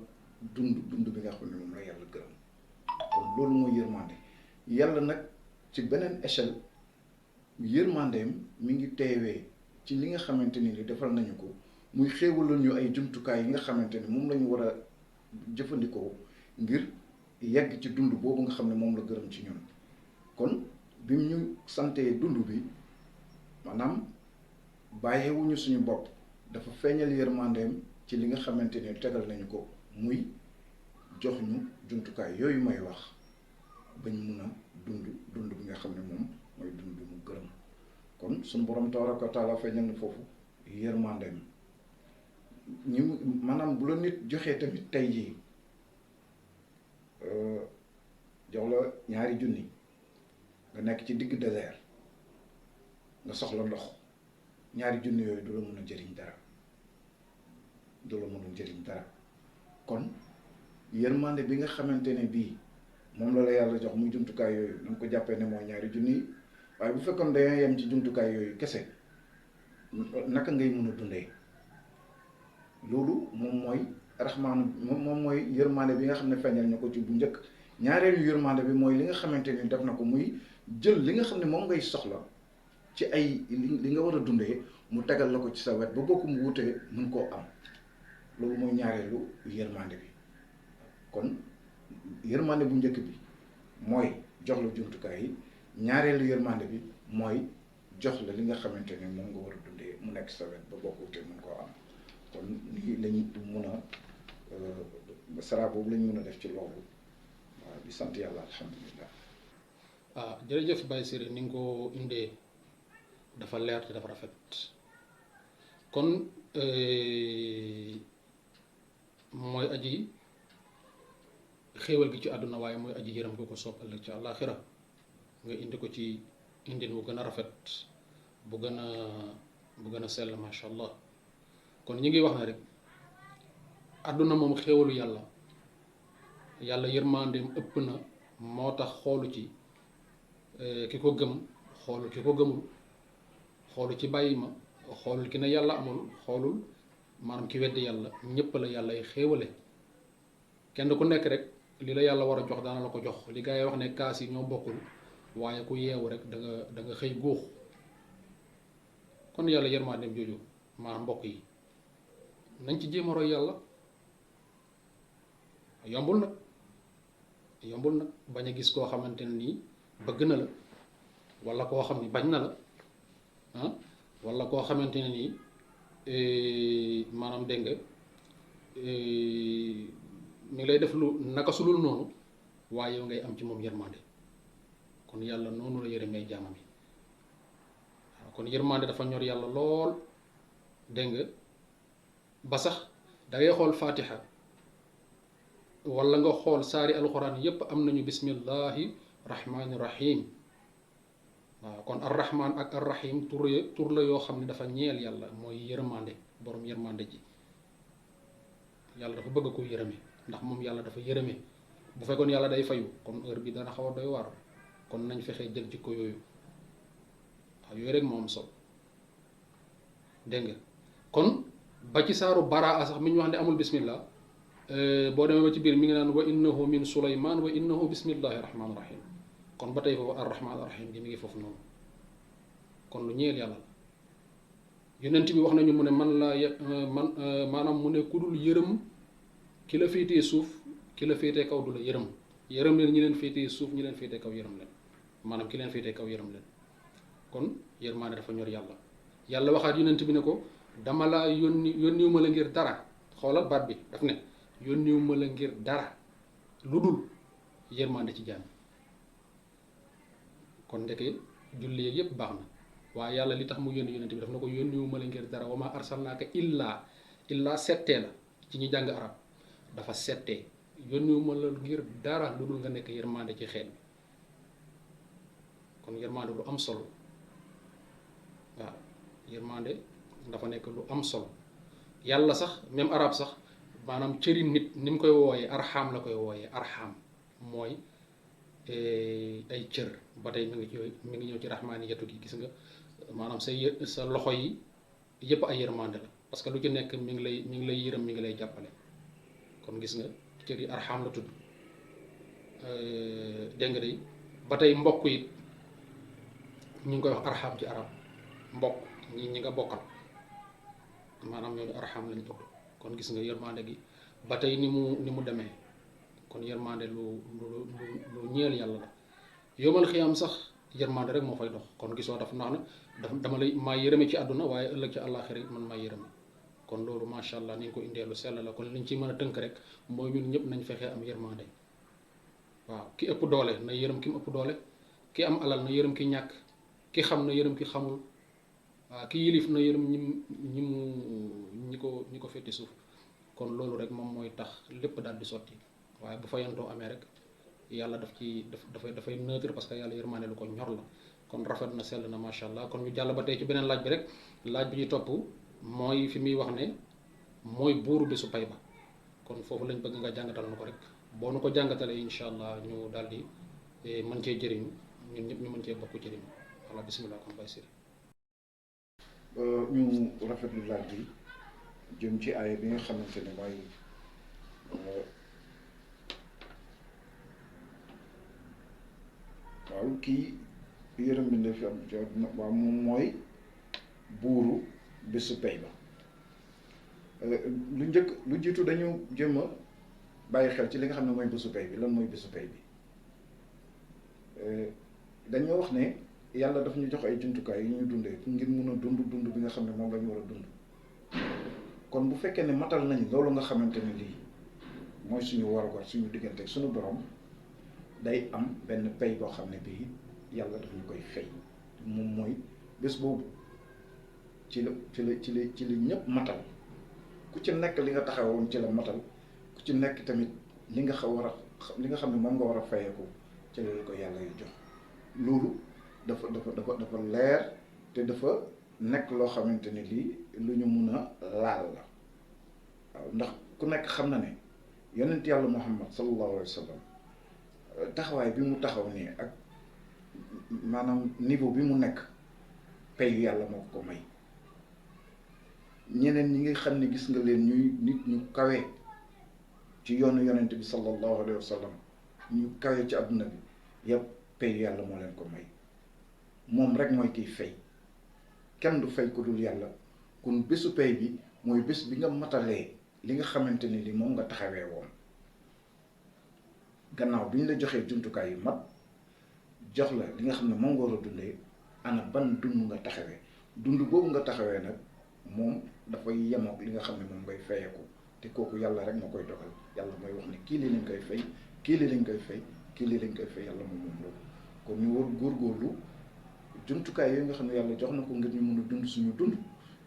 dund bi nga xam ne moom la yàlla gërëm. kon loolu mooy yërmande. yàlla nag ci beneen échelle yërmandeem mi ngi teewee ci li nga xamante ni defal nañu ko, muy xéewaloon ñu ay jumtukaay yi nga xamante ni moom la ñu war a jëfandikoo ngir yegg ci dund boobu nga xam ne moom la gërëm ci ñun. kon bi ñu santee dund bi maanaam bàyyiwuñu suñu bopp, dafa feeñal yërmandeem ci li nga xamante ni tegal nañu ko, muy jox ñu jumtukaay yooyu may wax bañ mun a dund bi nga xam ne moom mooy dund bi mu gërëm. kon suñu borom tabaraka wa taala feeñal na foofu yërmandeem. maanaam bu la nit joxee tamit tey jii jox la 2 junni nga nekk ci digg désert nga soxla ndox, 2 junni yooyu du la mën a jëriñ dara, kon yërmande bi nga xamante ne bii moom la yàlla jox muy jumtukaay yooyu na nga ko jàppee ne mooy 2 junni yi. waaye bu fekkoon dañoo yem ci jumtukaay yooyu kese, naka ngay mën a dundee? loolu moom mooy raxmaanu moom mooy yërmande bi nga xam ne feeñal ñu ko ci bu njëkk. ñaareelu yërmande bi mooy li nga xamante ni def na ko, muy jël li nga xam ne moom ngay soxla ci ay li nga war a dundee mu tegal la ko ci sa wet ba bokku mu wutee mën koo am. loolu mooy ñaareelu yërmande bi. kon yërmande bu njëkk bi mooy jox la jumtukaay yi, ñaareelu yërmande bi mooy jox la li nga xamante ne moom nga war a dundee mu nekk sa wet ba bokku wutee mën koo am. kon lii lañ mun a sara boobu lañ mën a def ci loolu. waaw di sant yàlla alhamdulilah. jërëjëf Baye Siré ni nga ko indee dafa leer te dafa rafet. kon mooy aji xéewal gi ci àdduna waaye mooy aji yërëm ko soob ëllëg ci àllaaxira. nga indi ko ci indin bu gën a rafet bu gën a sell macha allah. kon ñi ngi wax ne rek àdduna moom xéewalu yàlla yërmandeem ëpp na, moo tax xoolu ci ki ko gëm, xoolul ki ko gëmul, xoolu ci bàyyi ma, xoolul ki ne yàlla amul, xoolul maanaam ki weddi yàlla. ñëpp la yàlla ay xéewale. kenn ku nekk rek li la yàlla war a jox daana la ko jox. li gaa yi wax ne kaas yi ñoo bokkul, waaye ku yeewu rek da nga xëy góox. kon yàlla yërmandeem jooju maanaam mbokk yi nañ ci jéem a roy yàlla. yombul nag bañ a gis koo xamante ne nii bëgg na la, wala koo xam ni bañ na la, wala koo xamante ne nii maanaam dégg nga mi ngi lay def lu naka sulul noonu waaye yow ngay am ci moom yërmande kon yàlla noonu la yërëmee jaamam yi waaw kon yërmande dafa ñor yàlla lool dégg nga ba sax da ngay xool fatiha wala nga xool saari alxuraan yépp am nañu bismillahi rahmaani rahim waaw kon arrahman ak arrahim tur la yoo xam ne dafa ñeel yàlla mooy yërmande borom yërmande ji yàlla dafa bëgg ko yërëme ndax moom yàlla dafa yërëme bu fekkoon yàlla day fayu kon heure bi dana xaw a doy waar kon nañ fexee jël jikko yooyu waaw yooyu rek moo am solo dégg nga kon ba ci saaru baraa sax mi ñu wax ne amul bismillah boo demee ba ci biir mi ngi naan wa innahu min suleyman wa innahu bismillahi rahmaani rahim kon ba tey foofu arrahmaan arrahim gi mi ngi foofu noonu kon lu ñeel yàlla la yonent bi wax nañu mu ne man laa man maanaam mu ne ku dul yërëm ki la féetee suuf ki la féetee kaw du la yërëm yërëm leen ñi leen féetee suuf ñi leen féetee kaw yërëm leen maanaam ki leen féetee kaw yërëm leen kon yërmaande dafa ñor yàlla yàlla waxaat yonent bi ne ko dama laa yónniwu ma la ngir dara xoolal baat bi daf ne yónniwu ma la ngir dara lu dul yërmaande ci jaam kon ndeke julli yëpp baax na waaye yàlla li tax mu yónni yonent bi daf na ko yónniwu ma la ngir dara wa ma arsalnaaka illaa settee la ci ñi jàng arab dafa settee yónniwu ma la ngir dara lu dul nga nekk yërmande ci xeet bi kon yërmande lu am solo waaw yërmande dafa nekk lu am solo yàlla sax même arab sax maanaam cëri nit ni mu koy wooyee arxam la koy wooyee arxam mooy ay cër ba tey mi ngi ñëw ci raxmaaniyatu gi gis nga maanaam sa loxo yi yëpp ay yërmande la parce que lu ci nekk mi ngi lay yërëm mi ngi lay jàppale kon gis nga cër yi arxam la tudd dégg nga day ba tey mbokk yi ñu ngi koy wax arxam ci arab mbokk ñi nga bokkal maanaam ñooñu arxam lañ tudd kon gis nga yërmande gi ba tey ni mu demee kon yërmande lu ñeel yàlla la yomal xiyam sax yërmande rek moo fay dox kon gisoo daf ndax na dama lay maa yërëme ci àdduna waaye ëllëg ci àllaaxira man maa yërëme kon loolu macha allah ni ñu ko indee lu sell la kon liñ ciy mën a tënk rek mooy ñun ñëpp nañ fexee am yërmande waaw ki ëpp doole na yërëm ki mu ëpp doole ki am alal na yërëm ki ñàkk ki xam na yërëm ki xamul waaw ki yilif na yërëm ñi ko fétti suuf kon loolu rek moom mooy tax lépp daal di sotti waaye bu fayantoo amee rek yàlla dafay neutre parce que yàlla yërmaane lu ko ñor la kon rafet na sell na macha allah kon ñu jàll ba tey ci beneen laaj bi rek laaj bi ñu topp mooy fi muy wax ne mooy buuru bésu pay ba kon foofu lañ bëgg nga jàngatal na ko rek boo nu ko jàngatalee incha allah ñu daal di mën cee jëriñu ñun ñëpp ñu mën cee bokk jëriñu voilà bisimilah kon Baye Siri ñu rafetlu laaj bi jëm ci aaya bi nga xamante ne mooy waaw kii yërëm bi fi am waaw moom mooy buuru bésu pay ba lu jiitu dañu jëm a bàyyi xel ci li nga xam ne mooy bésu pay bi lan mooy bésu pay bi dañoo wax ne yàlla daf ñu jox ay jumtukaay yu ñu dundee ngir mun a dund bi nga xam ne moom la ñu war a dund kon bu fekkee ne matal nañ loolu nga xamante ne lii mooy suñu warugar suñu diggante ak suñu borom day am benn pay boo xam ne bii yàlla daf ñu koy fay moom mooy bés boobu ci la ñëpp matal ku ci nekk li nga taxawoon ci la matal ku ci nekk tamit li nga xam ne moom nga war a fayeeku ci la ko yàlla yu jox loolu dafa leer te dafa nekk loo xamante ne lii lu ñu mun a laal la waaw ndax ku nekk xam na ne yonent yàlla Muhammad sallallahu alayhi wa sallam taxawaay bi mu taxaw nii ak maanaam niveau bi mu nekk payu yàlla moo ko may ñeneen ñi nga xam ne gis nga leen ñuy nit ñu kawe ci yoonu yonent bi sallallahu alayhi wa sallam ñu kawe ci àdduna bi yëpp payu yàlla moo leen ko may moom rek mooy kiy fay kenn du fay ku dul yàlla kon bésu pay bi mooy bés bi nga matalee li nga xamante ni li moom nga taxawee woon gannaaw bi ñu la joxee jumtukaay yu mat jox la li nga xam ne moom nga war a dundee ana ban dund nga taxawee dund boobu nga taxawee nag moom dafay yemook li nga xam ne moom ngay fayeeku te kooku yàlla rek moo koy dogal yàlla mooy wax ne kii lii lañ koy fay kii lii lañ koy fay kii lii lañ koy fay yàlla moom moom loolu kon ñu war góorgóorlu jumtukaay yooyu nga xam ne yàlla jox na ko ngir ñu mën a dund suñu dund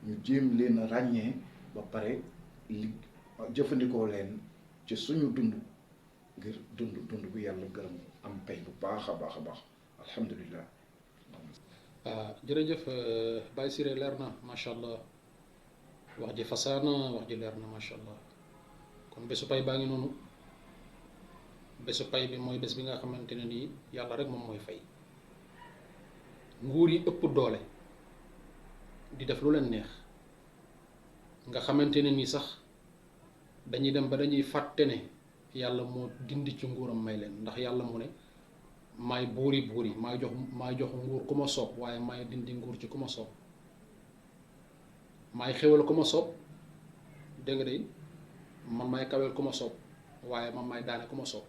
ñu jéem leen a ràññee ba pare li jëfandikoo leen ci suñu dund ngir dund bu yàlla gërëm am pay bu baax a baax a baax alhamdulilah. jërëjëf Baye Siré leer na macha allah wax ji fasaana wax ji leer na macha allah kon bésu pay baa ngi noonu bésu pay bi mooy bés bi nga xamante ne nii yàlla rek moom mooy fay nguur yi ëpp doole di def lu leen neex nga xamante ne nii sax dañuy dem ba dañuy fàtte ne yàlla moo dindi ci nguuram may leen ndax yàlla mu ne maay buuri maay jox nguur ku ma soob waaye maay dindi nguur ci ku ma soob maay xewal ku ma soob dégg nga day man maay kawel ku ma soob waaye man maay daane ku ma soob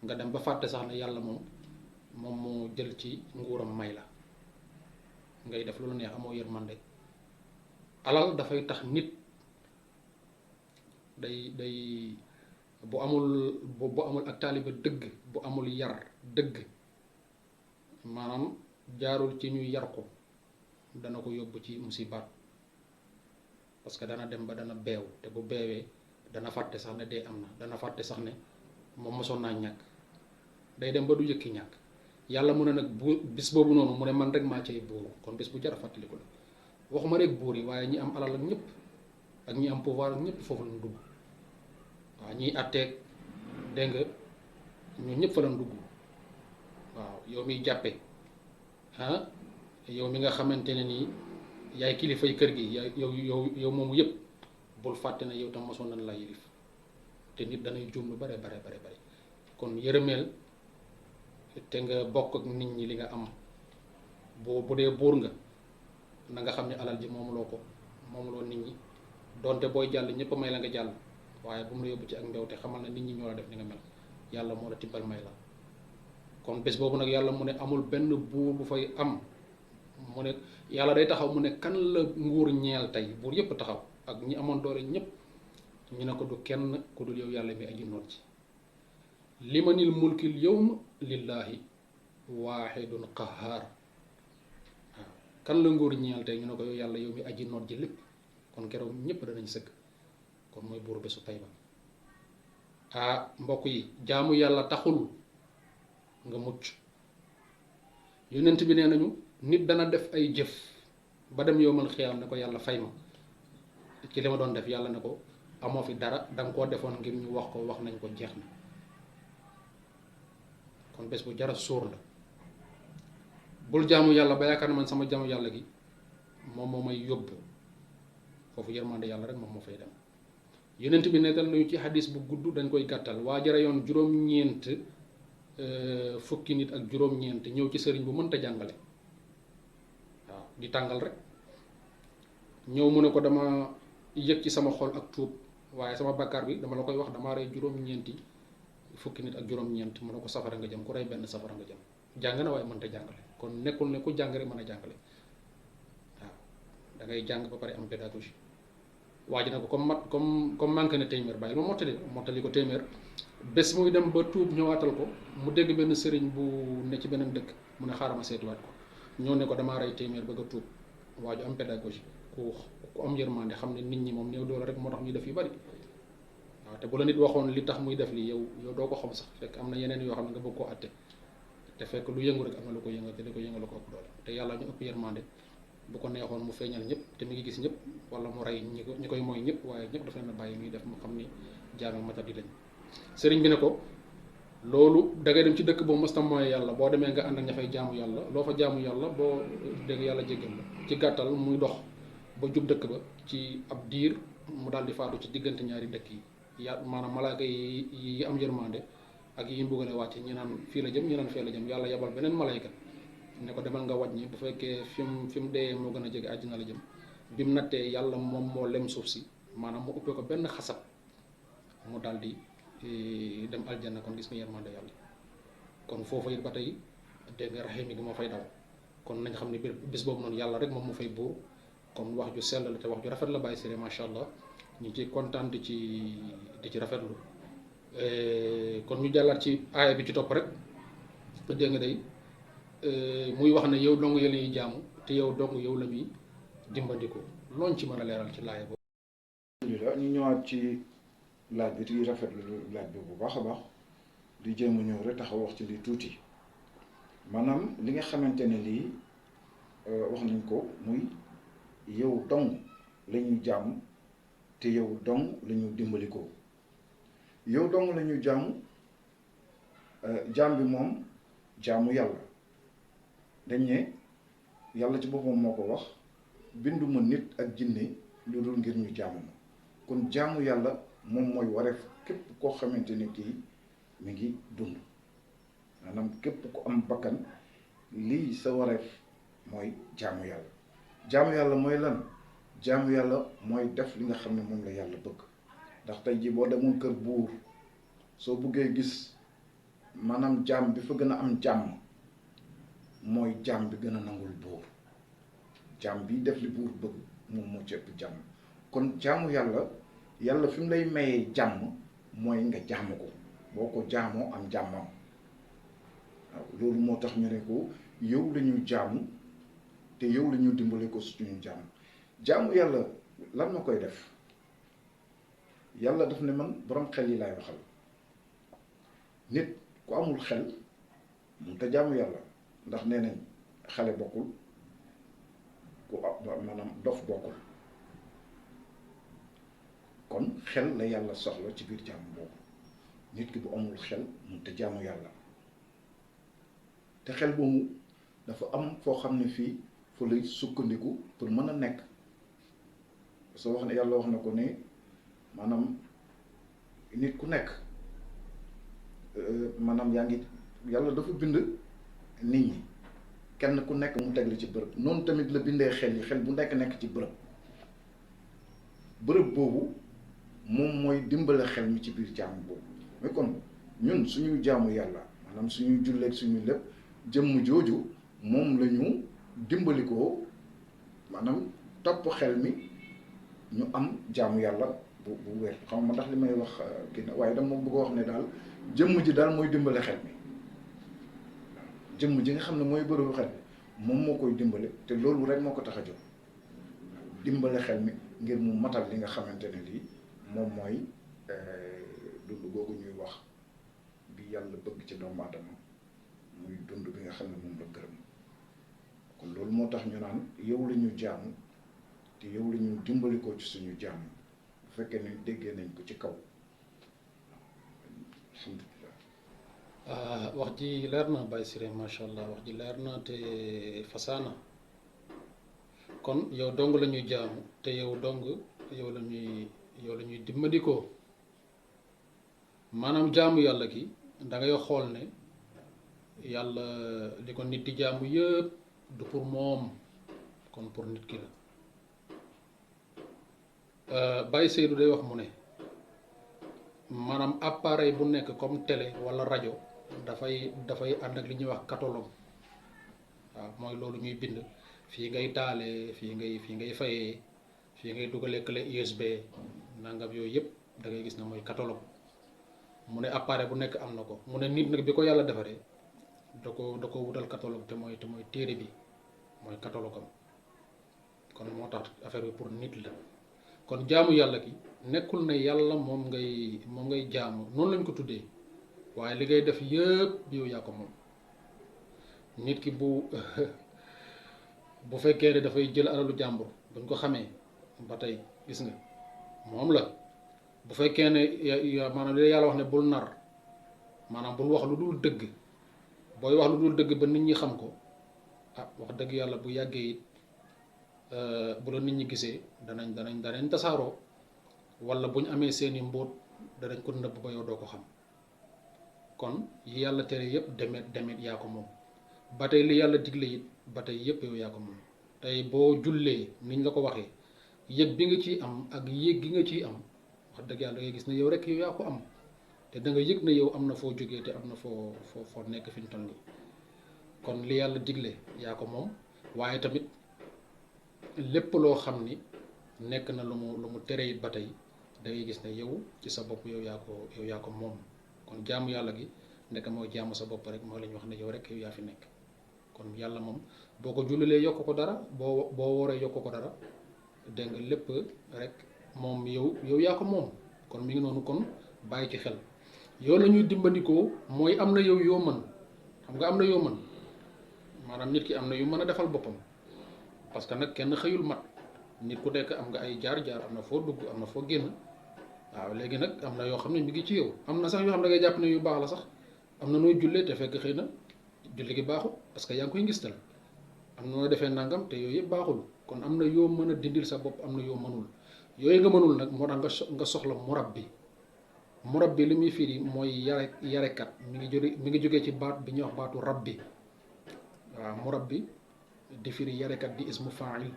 nga dem ba fàtte sax ne yàlla moom moo jël ci nguuram may la ngay def lu la neex amoo yërmande alal dafay tax nit day bu amul ak taaliba dëgg bu amul yar dëgg maanaam jaarul ci ñuy yar ko dana ko yóbbu ci musibaat parce que dana dem ba dana beew te bu beewee dana fàtte sax ne dee am na dana fàtte sax ne moom mosoon naa ñàkk day dem ba du yëkki ñàkk yàlla mu ne nag bu bis boobu noonu mu ne man rek maa cay buur kon bis bu jar a fàttaliku la waxuma rek buur yi waaye ñi am alal ak ñëpp ak ñi am pouvoir ak ñëpp foofu lañ dugg waaw ñiy atteeg dégg nga ñoo ñëpp fa lañ dugg waaw yow miy jàppe yow mi nga xamante ne nii yaay kilifay kër gi yow moomu yëpp bul fàtte ne yow tam mosoon nañ la yilif te nit danay juum lu bare kon yërëmeel te nga bokk ak nit ñi li nga am bu dee buur nga na nga xam ne alal ji moomuloo ko moomuloo nit ñi donte booy jàll ñëpp may la nga jàll waaye bu mu la yóbbu ci ak mbew te xamal na nit ñi ñoo la def ni nga mel yàlla moo la tibbal may la kon bés boobu nag yàlla mu ne amul benn buur bu fay am mu ne yàlla day taxaw mu ne kan la nguur ñeel tey buur yëpp taxaw ak ñi amoon doole ñëpp ñu ne ko du kenn ku dul yow yàlla mi aji noot ci limanil mulkil yawma lillahi waahidun qahhaar waaw kan la nguur ñeel tey ñu ne ko yow yàlla yow mi aji noot ji lépp kon keroog ñëpp danañ sëgg kon mooy buur bésu tey ba mbokk yi jaamu yàlla taxul nga mucc yonent bi nee nañu nit dana def ay jëf ba dem yowmal xiyaam ne ko yàlla fay ma ci li ma doon def yàlla ne ko amoo fi dara danga koo defoon ngir ñu wax ko wax nañ ko jeex na kon bés bu jara sóor la bul jaamu yàlla ba yaakaar ne man sama jaamu yàlla gi moom moo may yóbbu foofu yërmande yàlla rek moom moo fay dem yonent bi nettal nañu ci hadis bu gudd dañ koy gàttal waa jara yoon juróom-ñeent fukki nit ak juróom-ñeent ñëw ci sëriñ bu mënta jàngale waaw di tàngal rek ñëw mu ne ko dama yëg ci sama xol ak tuub waaye sama bakkaar bi dama la koy wax dama rey juróom-ñeenti fukki nit ak juróom-ñeent mu ne ko safara nga jëm ku rey benn safara nga jëm jàng na waaye mënta jàngale kon nekkul ne ku jàng rek mën a jàngale waaw da ngay jàng ba pare am pédagogie waa ji ne ko comme manqué na téeméer bàyyi ma mottali ko téeméer bés muy dem ba tuub ñëwaatal ko mu dégg benn sëriñ bu ne ci beneen dëkk mu ne xaaral ma seetiwaat ko ñëw ne ko damaa rey téeméer bëgg a tuub waa ju am pédagogie ku am yërmande xam ne nit ñi moom néew doole rek moo tax ñuy def yu bari waaw te bu la nit waxoon li tax muy def lii yow doo ko xam sax fekk am na yeneen yoo xam ne nga bëgg koo atte te fekk lu yëngu rek am na lu ko yëngal te li ko yëngal ko ëpp doole te yàlla ñu ëpp yërmande bu ko neexoon mu feeñal ñëpp te mi ngi gis ñëpp wala mu rey ñi koy mooy ñëpp waaye ñëpp dafa leen a bàyyi muy def mu xam ni jaami matadi lañ sëriñ bi ne ko loolu da ngay dem ci dëkk boobu mos tam mooy yàlla boo demee nga ànd ak ña fay jaamu yàlla loo fa jaamu yàlla boo dégg yàlla jéggal la ci gàttal muy dox ba jub dëkk ba ci ab diir mu daal di faatu ci diggante ñaari dëkk yi maanaam malaaka yi am yërmande ak yi mbugale wàcc ñi naan fii la jëm ñi naan fee la jëm yàlla yebal beneen malayka ne ko demal nga wàññi bu fekkee fi mu dee moo gën a jege àjjana la jëm bi mu nattee yàlla moom moo lem suuf si maanaam mu uppee ko benn xasab mu daal di dem aljanna kon gis nga yërmande yàlla kon foofu it ba tey dégg nga raximi gi moo fay daw kon nañ xam ne bis boobu noonu yàlla rek moom moo fay buur kon wax ju sell la te wax ju rafet la Baye Siré macha allah ñu ci kontaan di ci rafetlu kon ñu jàllaat ci aaya bi ci topp rek dégg nga day muy wax ne yow dong yële yi jaamu te yow dong yow la muy dimbandiko looñ ci mën a leeral ci laaya boobu. alhamdulilah ñu ñëwaat ci laaj bi di rafetlu laaj bi bu baax a baax di jéem a ñëw rek taxaw wax ci li tuuti maanaam li nga xamante ne lii wax nañ ko muy yow dong la ñuy jaamu te yow dong la ñu dimbali ko yow dong la ñuy jaamu jaam bi moom jaamu yàlla dañ ne yàlla ci boppam moo ko wax binduma nit ak jinne lu dul ngir ñu jaamu ma kon jaamu yàlla moom mooy wareef képp koo xamante ni kii mi ngi dund maanaam képp ku am bakkan lii sa wareef mooy jaamu yàlla jaamu yàlla mooy lan jaamu yàlla mooy def li nga xam ne moom la yàlla bëgg ndax tey jii boo demoon kër buur soo bëggee gis maanaam jaam bi fa gën a am jàmm mooy jaam bi gën a nangul buur jaam bi def li buur bëgg moom moo ci ëpp jàmm kon jaamu yàlla yàlla fi mu lay mayee jàmm mooy nga jaamu ko boo ko jaamoo am jàmmam waaw loolu moo tax ñu ne ko yow la ñu jaamu te yow la ñu dimbale ko suñu jaamu jaamu yàlla lan ma koy def yàlla daf ne man borom xel yi laay waxal nit ku amul xel mun te jaamu yàlla ndax nee nañ xale bokkul ku maanaam dof bokkul kon xel la yàlla soxla ci biir jaamu boobu nit ki bu amul xel mun te jaamu yàlla te xel boobu dafa am foo xam ne fii fa lay sukkandiku pour mën a nekk soo wax ne yàlla wax na ko ne maanaam nit ku nekk maanaam yaa ngi yàlla dafa bind nit ñi kenn ku nekk mu teg la ci bërëb noonu tamit la bindee xel yi xel bu nekk ci bërëb boobu moom mooy dimbale xel mi ci biir jaamu boobu mais kon ñun suñuy jaamu yàlla maanaam suñuy julleeg suñuy lépp jëmm jooju moom la ñu dimbali ko maanaam topp xel mi ñu am jaamu yàlla bu wér xam ma ndax li may wax kii na waaye dama bëgg a wax ne daal jëmm ji daal mooy dimbale xel mi jëmm ji nga xam ne mooy bërëbu xel mi moom moo koy dimbale te loolu rek moo ko tax a jóg dimbale xel mi ngir mu matal li nga xamante ne lii moom mooy dund googu ñuy wax bi yàlla bëgg ci doomu aadama muy dund bi nga xam ne moom la gërëm kon loolu moo tax ñu naan yow la ñu jaamu te yow la ñu dimbali ko ci suñu jaamu bu fekkee ne déggee nañ ko ci kaw alhamdulilah. wax ji leer na Baye Siré macha allah wax ji leer na te fasaana kon yow dong la ñuy jaamu te yow dong yow la ñuy dimbandikoo maanaam jaamu yàlla gi da ngay xool ne yàlla li ko nit di jaamu yëpp du pour moom kon pour nit ki la Baye Seydou day wax mu ne maanaam appareil bu nekk comme télé wala rajo dafay ànd ak li ñuy wax catalogue waaw mooy loolu ñuy bind fii ngay taalee fii ngay fayee fii ngay dugalee clé USB nangam yooyu yëpp da ngay gis ne mooy catalogue mu ne appareil bu nekk am na ko mu ne nit nag bi ko yàlla defaree da ko wutal catalogue te mooy téere bi mooy catalogue am kon moo tax affaire bi pour nit la kon jaamu yàlla ki nekkul ne yàlla moom ngay jaamu noonu lañ ko tuddee waaye li ngay def yëpp yow yaa ko moom nit ki bu fekkee ne dafay jël alalu jàmbur buñ ko xamee ba tey gis nga moom la bu fekkee ne maanaam li yàlla wax ne bul nar maanaam bul wax lu dul dëgg booy wax lu dul dëgg ba nit ñi xam ko ah wax dëgg yàlla bu yàggee it bu la nit ñi gisee danañ tasaaroo wala bu ñu amee seeni mbóot danañ ko nëbb ba yow doo ko xam kon yi yàlla tere yëpp demet yaa ko moom ba tey li yàlla digle it ba tey yëpp yow yaa ko moom tey boo jullee niñ la ko waxee yëg bi nga ciy am ak yëg gi nga ciy am wax dëgg yàlla da ngay gis ne yow rek yow yaa ko am te da nga yëg ne yow am na foo jógee te am na foo nekk fi ñu toll nii kon li yàlla digle yaa ko moom waaye tamit lépp loo xam ni nekk na lu mu tere it ba tey da ngay gis ne yow ci sa bopp yow yaa ko moom kon jaamu yàlla gi nekk mooy jaamu sa bopp rek mooy la ñu wax ne yow rek yow yaa fi nekk kon yàlla moom boo ko jullilee yokk ko dara boo wooree yokk ko dara dégg nga lépp rek moom yow yaa ko moom kon mi ngi noonu kon bàyyi ci xel yow la ñuy dimbandikoo mooy am na yow yoo mën xam nga am na yoo mën maanaam nit ki am na yu mën a defal boppam parce que nag kenn xëyul mat nit ku nekk am nga ay jaar-jaar am na foo dugg am na foo génn waaw léegi nag am na yoo xam ne mi ngi ci yow am na sax yoo xam ne da ngay jàpp ne yu baax la sax am na nooy jullee te fekk xëy na julli gi baaxul parce que yaa ngi koy ngistal am na noo defee nangam te yooyu yëpp baaxul kon am na yoo mën a dindil sa bopp am na yoo mënul yooyu nga mënul nag moo tax nga soxla murabbi li muy firi mooy yarekat mi ngi jógee ci baat bi ñuy wax baatu rabbi waaw murabbi di firi yarekat di ismu fa'il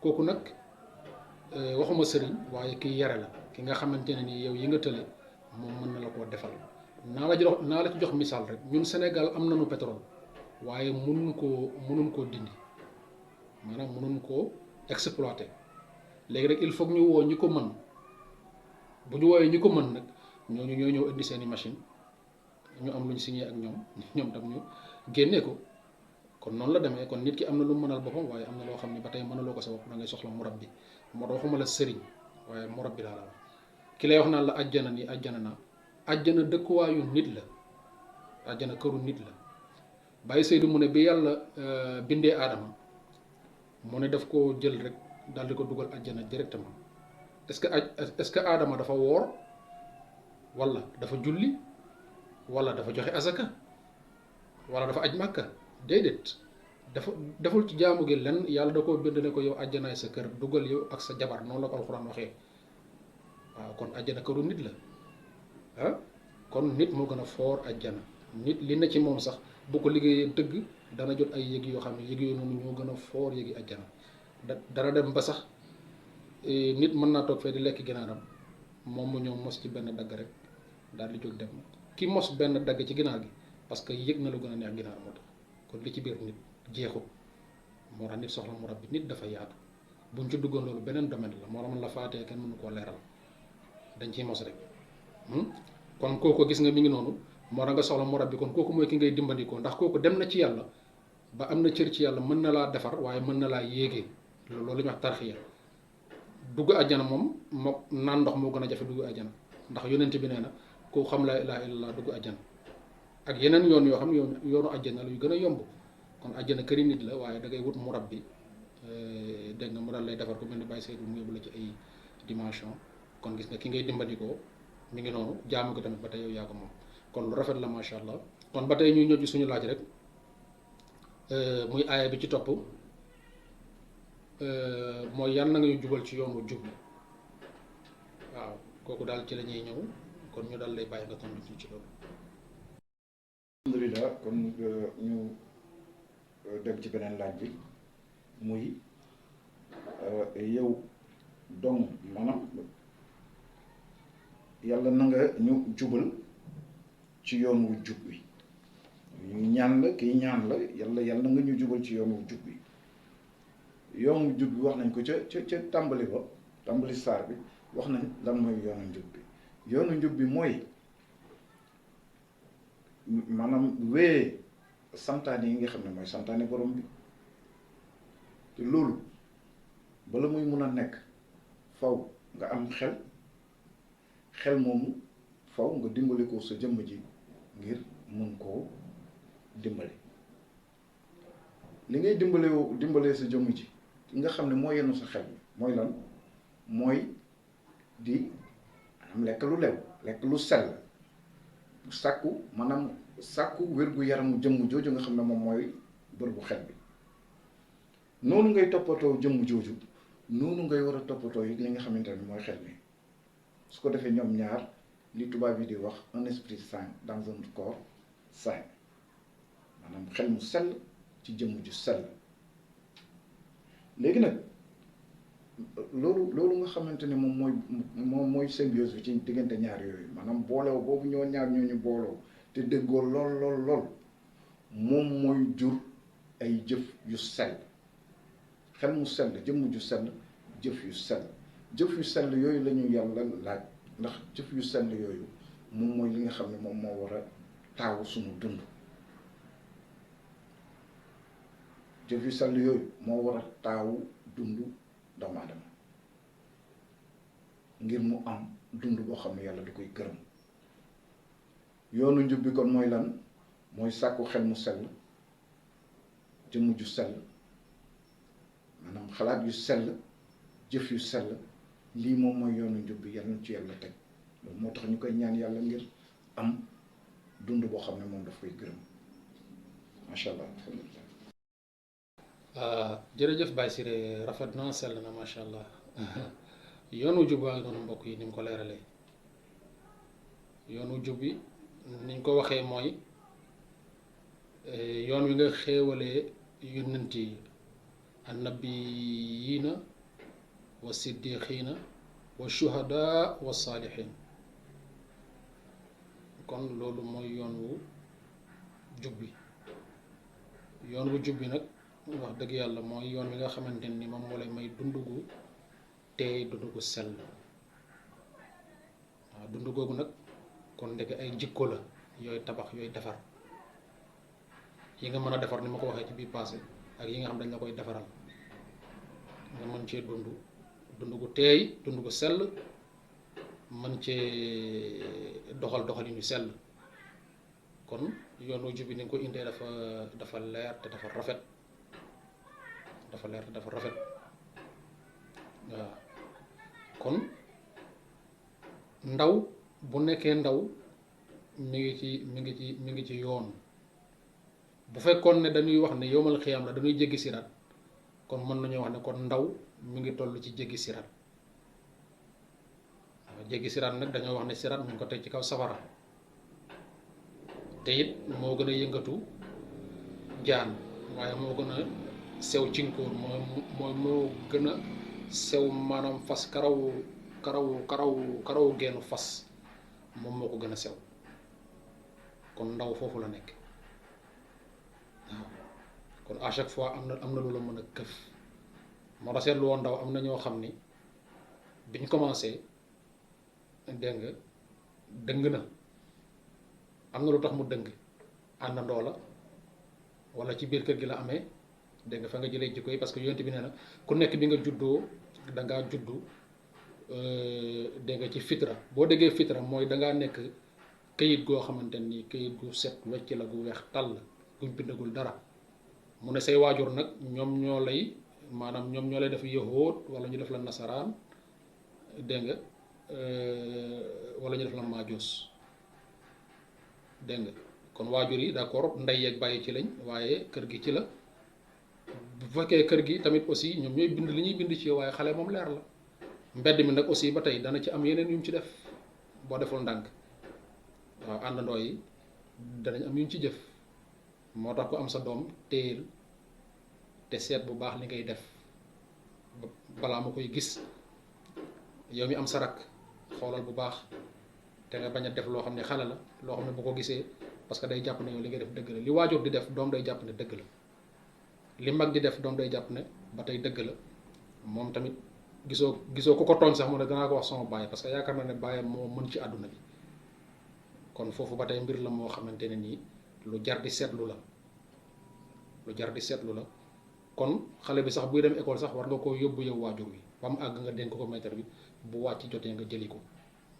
kooku nag waxuma sëriñ waaye kiy yare la ki nga xamante ne nii yow yi nga tële moom mën na la koo defal naa la ci jox misaal rek ñun Sénégal am nañu pétrole waaye mënuñ koo dindi maanaam mënuñ koo exploiter léegi rek il faut ñu woo ñi ko mën bu ñu wooyee ñi ko mën nag ñooñu ñoo ñëw indi seeni machine ñu am lu ñu signé ak ñoom tam ñu génnee ko kon noonu la demee kon nit ki am na lu mënal boppam waaye am na loo xam ne ba tey mënaloo ko sa bopp da ngay soxla murabbi moo tax waxuma la sëriñ waaye murabbi laa la wax ki lay wax naan la ajjana nii ajjana naa ajjana dëkkuwaayu nit la ajjana këru nit la bàyyi Seydou mu ne bi yàlla bindee aadama mu ne daf ko jël rek daal di ko dugal ajjana directement est-ce que aadama dafa woor wala dafa julli wala dafa joxe azaka wala dafa aj màkka déedéet deful ci jaamu gi lenn yàlla da koo bind ne ko yow ajjanaay sa kër dugal yow ak sa jabar noonu la ko alxuraan waxee waaw kon ajjana këru nit la ah kon nit moo gën a foor ajjana nit li na ci moom sax bu ko liggéeyee dëgg dana jot ay yëg yoo xam ne yëg yooyu noonu ñoo gën a foor yëgi ajjana dana dem ba sax nit mën naa toog fee di lekk ginaaram moom mu ñëw mos ci benn dagg rek daal di jóg dem ki mos benn dagg ci ginaar gi parce que yëg na lu gën a neex ginaar moo tax kon li ci biir nit jeexul moo tax nit soxla murabbi nit dafa yaatu buñ ci duggoon loolu beneen domaine la moo tax man la faatee kenn mënu koo leeral dañ ciy mos rek kon kooku gis nga mi ngi noonu moo tax nga soxla murabbi kon kooku mooy ki ngay dimbandikoo ndax kooku dem na ci yàlla ba am na cër ci yàlla mën na laa defar waaye mën na laa yéegee loolu la ñuy wax tarxiya dugg àjjana moom moo naan ndox moo gën a jafe dugg àjjana ndax yonent bi nee na ku xam laa ilaaha illallaah dugg àjjana ak yeneen yoon yoo xam ne yoonu àjjana la yu gën a yomb kon àjjana këri nit la waaye da ngay wut murabbi dégg nga mu daal lay defar ko mel ni bàyyi saytu mu yóbbu la ci ay dimension kon gis nga ki ngay dimbandikoo mi ngi noonu jaamu ko tamit ba tey yow yaa ko moom kon lu rafet la macha allah kon ba tey ñuy ñëw ci suñu laaj rek muy aaya bi ci topp mooy yàlla na nga ñu jubal ci yoonu jub waaw kooku daal ci la ñuy ñëw kon ñu daal lay bàyyi nga tontu ci loolu. alhamdulilah kon ñu dem ci beneen laaj bi muy yow dong maanaam yàlla na nga ñu jubal ci yoon wu jub wi ñu ñaan la kii ñaan la yàlla na nga ñu jubal ci yoon wu jub wi yoon wu jub bi wax nañ ko ca tàmbali saar bi wax nañ lan mooy yoonu njub bi yoonu njub bi mooy maanaam wéyee santaane yi nga xam ne mooy santaane borom bi te loolu bala muy mun a nekk faw nga am xel moomu faw nga dimbali ko sa jëmm ji ngir mun koo dimbali li ngay dimbalee sa jëmm ji nga xam ne moo yenu sa xel mooy lan mooy di am lekk lu lew lekk lu sell sàkku wér-gu-yaramu jëmm jooju nga xam ne moom mooy bër bu xel bi noonu ngay toppatoo jëmm jooju noonu ngay war a toppatoo yi li nga xamante ne mooy xel mi su ko defee ñoom ñaar li tubaab yi di wax un esprit sain dans un corps sain maanaam xel mu sell ci jëmm ju sell léegi nag loolu nga xamante ne moom mooy symbiose bi ci diggante ñaar yooyu maanaam booloo boobu ñoo ñaar ñooñu booloo te déggoo lool moom mooy jur ay jëf yu sell. xel mu sell, jëmm ju sell, jëf yu sell. jëf yu sell yooyu la ñu yàlla laaj, ndax jëf yu sell yooyu moom mooy li nga xam ne moom moo war a taawu suñu dund. jëf yu sell yooyu moo war a taawu dundu doomu aadama ngir mu am dund boo xam ne yàlla du koy gërëm. yoonu njub bi kon mooy lan? mooy sàkku xel mu sell, jëmm ju sell, maanaam xalaat yu sell, jëf yu sell. lii moom mooy yoonu njub bi, yàlla ci yàlla teg. loolu moo tax ñu koy ñaan yàlla ngir am dund boo xam ne moom daf koy gërëm. macha allah. jërëjëf Baye Siré, rafet na sell na macha allah. yoonu jub waa ngi noonu mbokk yi ni mu ko leeralee. yoonu jub bi niñ ko waxee mooy yoon wi nga xéewalee yonent yi annabiyiina wa siddiqiina wa shuhada wa saalihin. kon loolu mooy yoon wu jub bi. yoon wu jub bi nag wax dëgg yàlla mooy yoon wi nga xamante ni moom moo lay may dund gu teey, dund gu sell. waaw dund googu nag kon ndeke ay jikko la yooyu tabax yooyu defar yi nga mën a defar ni ma ko waxee ci biir passé ak yi nga xam dañ la koy defaral nga mën cee dund gu teey, dund gu sell, mën cee doxalin yu sell. kon yoonu jub bi ni nga ko indee dafa leer te dafa rafet. dafa leer te dafa rafet waaw. kon ndaw bu nekkee ndaw mi ngi ci yoon. bu fekkoon ne dañuy wax ne yowmal xiyaam la dañuy jéggi siraat, kon mën nañoo wax ne kon ndaw mi ngi toll ci jéggi siraat. waaw jéggi siraat nag dañoo wax ne siraat mu ngi ko teg ci kaw safara, te it moo gën a yëngatu jaan, waaye moo gën a sew cinkóor, moo gën a sew maanaam fas karawu geenu fas moom moo ko gën a sew. kon ndaw foofu la nekk. waaw kon à chaque fois am na lu la mën a këf. moo tax seetlu woon ndaw am na ñoo xam ni biñ commencé dégg nga dëng na. am na lu tax mu dëng, àndandoo la wala ci biir kër gi la amee, dégg nga fa nga jëlee jikko yi, parce que yonent bi nee na ku nekk bi nga juddoo dangaa juddu dégg nga ci fitra. boo déggee fitra mooy dangaa nekk këyit goo xamante ni këyit gu set wecc la, gu weex tàll, guñ bindagul dara. mu ne say waajur nag ñoom ñoo lay def yahood wala ñu def la nasaraan, dégg nga wala ñu def la maajoos. dégg nga kon waajur yi d'accord ndey yeeg bàyyi ci lañ, waaye kër gi ci la. bu fekkee kër gi tamit aussi ñoom ñooy bind li ñuy bind ci yow, waaye xale moom leer la. mbedd mi nag aussi ba tey dana ci am yeneen yu mu ci def boo deful ndànk. waaw àndandoo yi danañ am yu ñu ci jëf. moo tax ku am sa doom téyel te seet bu baax li ngay def balaa ma koy gis. yow mi am sa rakk xoolal bu baax te nga bañ a def loo xam ne xale la, loo xam ne bu ko gisee parce que day jàpp ne yow li ngay def dëgg la. li waajur di def doom day jàpp ne dëgg la, li mag di def doom day jàpp ne ba tey dëgg la. moom tamit gisoo ku ko tooñ sax mu ne danaa ko wax sama baay, parce que yaakaar na ne baayam moo mën ci àdduna bi. kon foofu ba tey mbir la moo xamante ne nii lu jar di seetlu la, lu jar di seetlu la. kon xale bi sax buy dem école sax war nga koo yóbbu yow waajur bi ba mu àgg nga dénk ko maître bi, bu wàcc jotee nga jëli ko.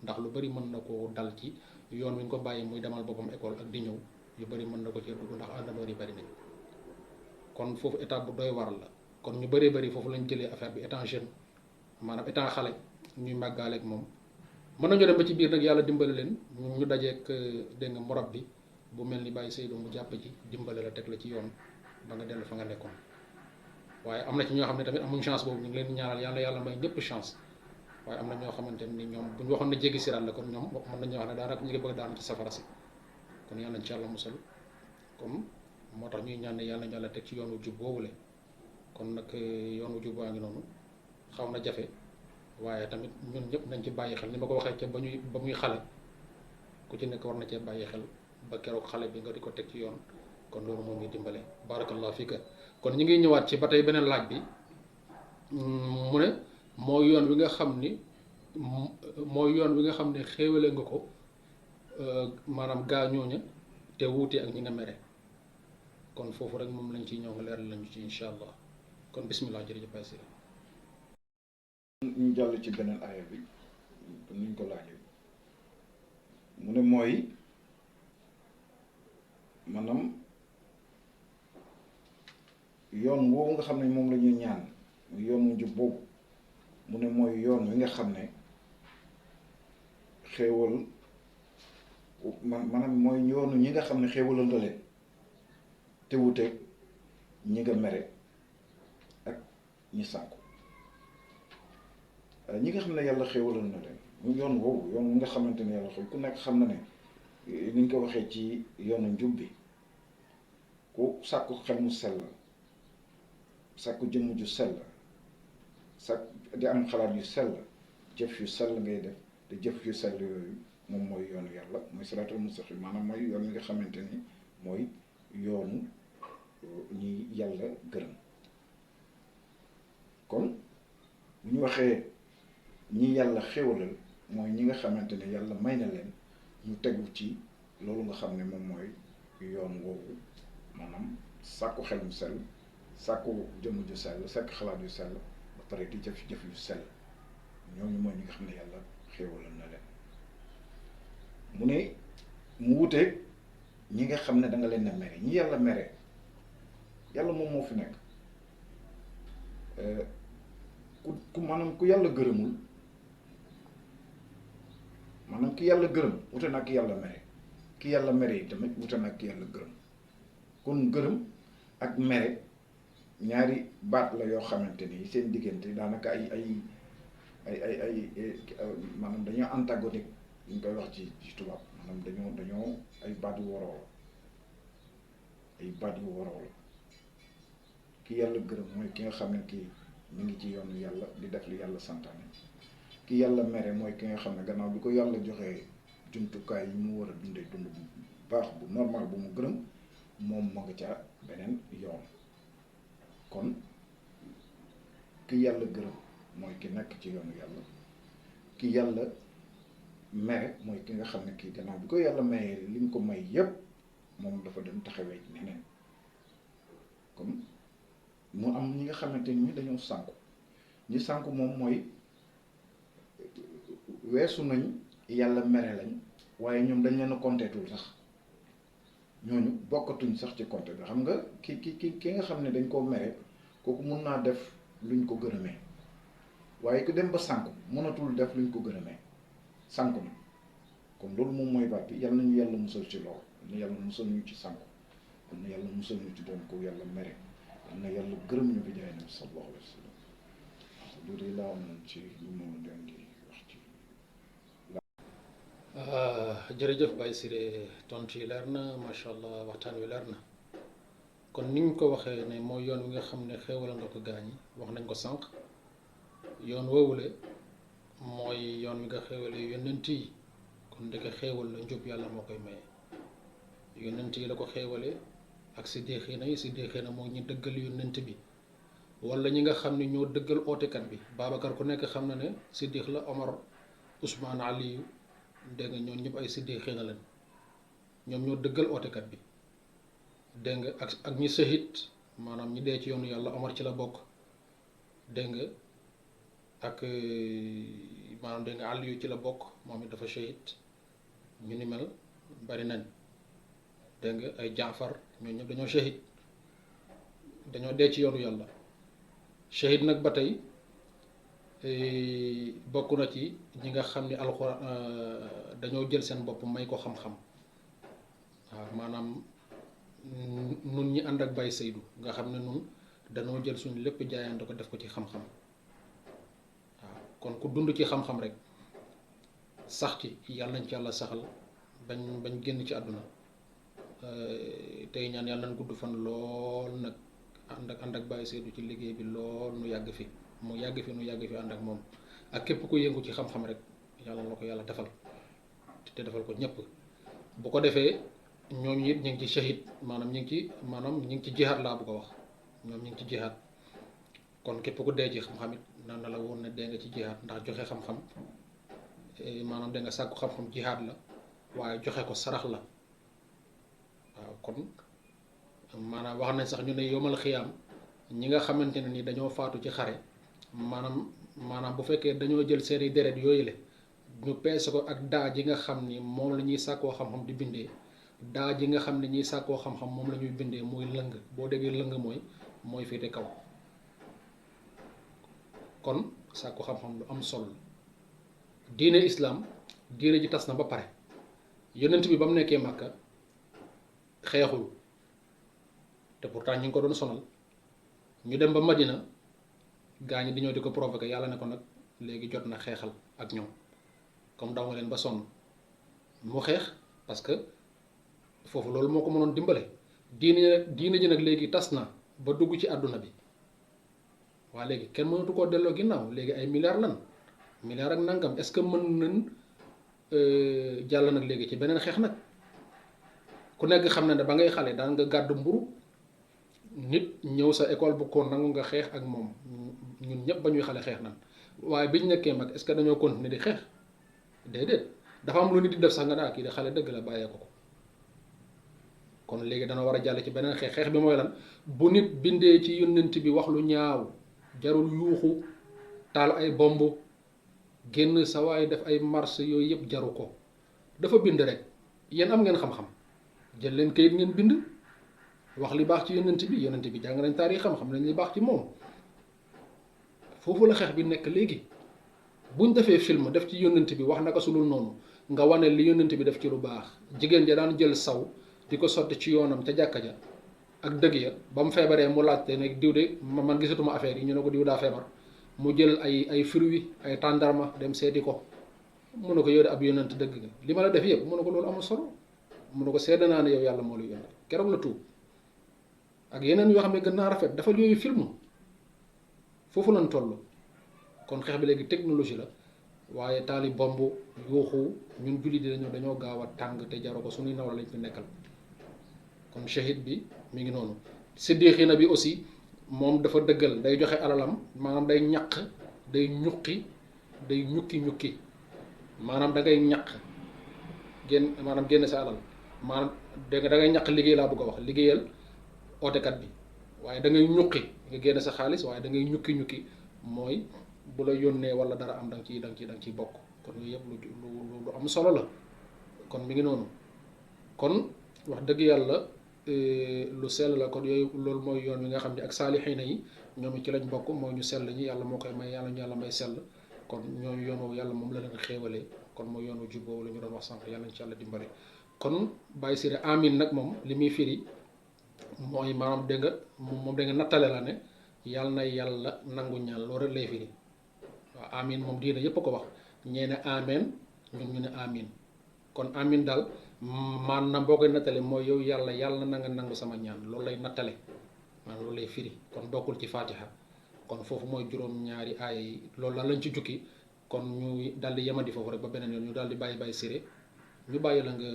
ndax lu bari mën na koo dal ci yoon wi ñu ko bàyyi muy demal boppam école ak di ñëw, yu bari mën na ko ci dugg ndax àndandoor yi bari nañ. kon foofu état bu doy war la. kon ñu bari foofu lañ jëlee affaire bi étant jeune, maanaam étant xale ñuy màggaale ak moom. mën nañu dem ba ci biir nag yàlla dimbale leen ñu dajeek dégg nga morab bi bu mel ni Baye Seydou mu jàpp ci dimbale la, teg la ci yoon ba nga dellu fa nga nekkoon. waaye am na ci ñoo xam ne tamit amuñ chance boobu, ñu ngi leen ñaanal yàlla may ñëpp chance. waaye am na ñoo xamante ni ñoom bu ñu waxoon ne jéggi siraat la, kon ñoom mën nañu wax ne daanaka ñu ngi bëgg daanu ci safara si. kon yàlla nañ ci yàlla musal. comme moo tax ñuy ñaan ne yàlla nañu yàlla teg ci yoonu jub boobule. kon nag yoonu jub baa ngi noonu xaw na jafe, waaye tamit ñun ñëpp nañ ci bàyyi xel ni ma ko waxee ca ba muy xale, ku ci nekk war na cee bàyyi xel ba keroog xale bi nga di ko teg ci yoon. kon loolu moo ñuy dimbale barakallahu fika kon ñu ngi ñëwaat ci ba tey beneen laaj bi mu ne mooy yoon wi nga xam ni mooy yoon wi nga xam ne xéewale nga ko maanaam gaañooña te wuute ak ñi nga mere kon foofu rek moom lañ ciy ñëw nga leeral lañu ci incha allah kon bismillah jërëjëf Baye Siré ñu jàll ci beneen aaya bi nuñ ko laajee mu ne mooy maanaam yoon woowu nga xam ne moom la ñuy ñaan muy yoon wu njub boobu mu ne mooy yoon wi nga xam ne xéewal maanaam mooy yoonu ñi nga xam ne xéewalal nga leen te wuteeg ñi nga mere ak ñi sànku ñi nga xam ne yàlla xéewalal na leen mu yoon woowu yoon wi nga xamante ne yàlla xéw ku nekk xam na ne ni ñu ko waxee ci yoonu njub bi ku sàkku xel mu sell sàkku jëmm ju sell di am xalaat yu sell jëf yu sell ngay def te jëf yu sell yooyu moom mooy yoonu yàlla mooy siraatal mustaqim maanaam mooy yoon wi nga xamante ni mooy yoonu ñi yàlla gërëm kon bu ñu waxee ñi yàlla xéwalal mooy ñi nga xamante ne yàlla may na leen ñu tegu ci loolu nga xam ne moom mooy yoon woowu maanaam sàkku xel mu sell sàkku jëmm ju sell sàkku xalaat yu sell ba pare di jëf yu sell ñooñu mooy ñi nga xam ne yàlla xéwalal na leen mu ne mu wuteeg ñi nga xam ne da nga leen a mere ñi yàlla mere yàlla moom moo fi nekk ku maanaam ku yàlla gërëmul maanaam ki yàlla gërëm wute na ak ki yàlla mere ki yàlla mere yi tamit wute na ak ki yàlla gërëm kon gërëm ak mere ñaari baat la yoo xamante ni seen diggante daanaka ay maanaam dañoo antagonique ñu koy wax ci tubaab maanaam dañoo ay baat yu waroo la ki yàlla gërëm mooy ki nga xam ne kii ñu ngi ci yoonu yàlla di def li yàlla santaane ki yàlla mere mooy ki nga xam ne gannaaw bi ko yàlla joxee jumtukaay yi mu war a dundee dund bu baax bu normal bu mu gërëm moom moo nga ca beneen yoon kon ki yàlla gërëm mooy ki nekk ci yoonu yàlla ki yàlla mere mooy ki nga xam ne kii gannaaw bi ko yàlla mayee li mu ko may yépp moom dafa dem taxawee neneen comme mu am ñi nga xamante ni dañoo sànku ñi sànku moom mooy weesu nañ yàlla mere lañ waaye ñoom dañ leen a konteetul sax ñooñu bokkatuñ sax ci compte bi xam nga ki nga xam ne dañ koo mere kooku mun naa def luñ ko gërëmee waaye ku dem ba sànku mënatul def luñ ko gërëmee sànku na kon loolu moom mooy baat bi yal nañu yàlla musal ci loolu yal na yàlla musal ñu ci sànku yal na yàlla musal ñu ci doon ko yàlla mere yal na yàlla gërëm ñu bi jaay nabi sallallahu alayhi wa sallam loolu laa amoon ci lu ma leen di wax ci jërëjëf Baye Siré tontu yi leer na macha allah waxtaan wi leer na kon ni ñu ko waxee ne mooy yoon wi nga xam ne xéewal nga ko gaañi wax nañ ko sànq yoon woowule mooy yoon wi nga xéewale yonent yi kon ndeke xéewal la njub yàlla moo koy maye yonent yi la ko xéewale ak siddiqiina yi siddiqiina moo ñu dëggal yonent bi wala ñi nga xam ne ñoo dëggal ootekat bi Babacar ku nekk xam na ne siddiq la Omar Ousmane Aliyu dégg nga ñoom ñëpp ay siddiqiina lañ ñoom ñoo dëggal ootekat bi dégg nga ak ñi sahit maanaam ñi dee ci yoonu yàlla Omar ci la bokk dégg nga ak maanaam dégg nga Aliyu ci la bokk moom it dafa shahit ñu ni mel bari nañ dégg nga ay Jaafar ñooñu ñëpp dañoo shahit dañoo dee ci yoonu yàlla shahit nag ba tey bokk na ci ñi nga xam ni alxuraan dañoo jël seen bopp may ko xam-xam waaw maanaam nun ñi ànd ak Baye Seydou nga xam ne nun dañoo jël suñu lépp jaayante ko def ko ci xam-xam waaw kon ku dund ci xam-xam rek sax ci yàlla nañ ci yàlla saxal bañ génn ci àdduna tey ñaan yàlla nañ gudd fan lool nag ànd ak Baye Seydou ci liggéey bi lool nu yàgg fi mu yàgg fi nu yàgg fi ànd ak moom ak képp ku yëngu ci xam-xam rek yàlla la ko yàlla defal te defal ko ñëpp bu ko defee ñooñu it ñu ngi ci shahid maanaam ñu ngi ci maanaam ñu ngi ci jihaad laa bëgg a wax ñoom ñu ngi ci jihaad kon képp ku dee ci xam-xam it na la woon ne dee nga ci jihaad ndax joxe xam-xam maanaam da nga sàkku xam-xam jihaad la waaye joxe ko sarax la waaw kon maanaam wax nañ sax ñu ne yomal xiyaam ñi nga xamante ne ni dañoo faatu ci xare maanaam bu fekkee dañoo jël seeni deret yooyu le ñu peese ko ak daa ji nga xam ni moom la ñuy sàkkoo xam-xam di bindee daa ji nga xam ne ñiy sàkkoo xam-xam moom la ñuy bindee mooy lëng boo déggee lëng mooy féete kaw kon sàkku xam-xam lu am solo diine islaam diine ji tas na ba pare yonent bi ba mu nekkee Màkka xeexul te pourtant ñu ngi ko doon sonal ñu dem ba Madina gaa ñi di ñëw di ko provoqué yàlla ne ko nag léegi jot na xeexal ak ñoom comme daw nga leen ba sonn mu xeex parce que foofu loolu moo ko mënoon dimbale diine ji nag léegi tas na ba dugg ci àdduna bi waa léegi kenn mënatu koo delloo ginnaaw léegi ay milliards ak nangam est-ce que mën nañ jàll nag léegi ci beneen xeex nag ku nekk xam ne ba ngay xale daan nga gàddu mburu nit ñëw sa école bu ko nangu nga xeex ak moom ñun ñëpp ba ñuy xale xeex nan waaye biñ nekkee mag est-ce que dañoo continuer di xeex déedéet dafa am lu nit di def sax nga daa kii de xale dëgg la bàyyee ko kon léegi dana war a jàll ci beneen xeex bi mooy lan bu nit bindee ci yónnent bi wax lu ñaaw jarul yuuxu taal ay bomb génn sa waay def ay marche yooyu yëpp jaru ko dafa bind rek yéen am ngeen xam-xam jël leen kayit ngeen bind wax li baax ci yónnent bi jàng nañ taarix xam nañ li baax ci moom foofu la xeex bi nekk léegi buñ defee film def ci yónnent bi wax naka sulul noonu nga wane li yónnent bi def ci lu baax jigéen ja daan jël saw di ko sotti ci yoonam ca jàkka ja ak dëgg ya ba mu feebaree mu laajte ne diw de man gisatuma affaire yi ñu ne ko diw daa feebar mu jël ay fruits ay tàndarma dem seeti ko mu ne ko yow de ab yónnent dëgg nga li ma la def yëpp mu ne ko loolu amul solo mu ne ko seede naa ne yow yàlla moo la yónnent keroog la tuub ak yeneen yoo xam ne gën naa rafet dafa yooyu film foofu lañ toll kon xeex bi léegi technologie la waaye taali bomb yuuxu ñun jullit di dañoo gaaw a tàng te jaro ko suñuy nawla lañ fi nekkal kon shahid bi mi ngi noonu siddiqina bi aussi moom dafa dëggal day joxe alalam maanaam day ñaq day ñukki maanaam da ngay ñaq génn sa alal maanaam da ngay ñaq liggéey laa bëgg a wax liggéeyal ootekat bi waaye da ngay ñuqi nga génn sa xaalis waaye da ngay ñukki mooy bu la yónnee wala dara am da nga ciy bokk kon yooyu yëpp lu am solo la kon mi ngi noonu kon wax dëgg yàlla lu sell la kon yooyu loolu mooy yoon wi nga xam ne ak saalixiina yi ñoom ci lañ bokk mooy ñu sell ñi yàlla moo koy may yàlla ñu yàlla may sell kon ñooñu yoon woowu yàlla moom la leen xéewalee kon mooy yoon wu jub boobu la ñu doon wax sànq yàlla ñu ci yàlla dimbale kon bàyyi siré amin nag moom li muy firi mooy maanaam dégg nga moom da nga nattale la ne yàlla na yàlla nangu ñaan loolu rek lay firi waaw amin moom diina yépp a ko wax ñee ne amen ñun ñu ne amin kon amin daal maanaam boo koy nattale mooy yow yàlla na nga nangu sama ñaan loolu lay nattale maanaam loolu lay firi kon bokkul ci fatiha kon foofu mooy juróom-ñaari aaya yi loolu la lañ ci jukki kon ñu daal di yemandi foofu rek ba beneen yoon ñu daal di bàyyi siré ñu bàyyi la nga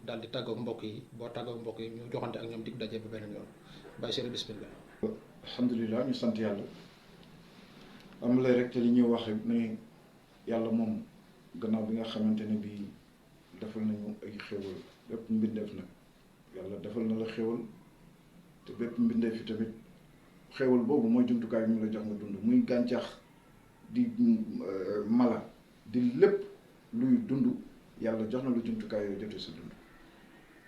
daal di tàggoog mbokk yi boo tàggoog mbokk yi ñu joxante ak ñoom dig daje ba beneen yoon bàyyi siré bismillah. alhamdulilah ñu sant yàlla am lay rek te li ñuy wax ne yàlla moom gannaaw bi nga xamante ne bii defal nañu ay xéwal bépp mbindeef nag yàlla defal na la xéwal te bépp mbindeef yi tamit xéwal boobu mooy jumtukaay bi mu la jox nga dund muy gàncax di mala di lépp luy dund yàlla jox na lu jumtukaay yooyu jotee sa dund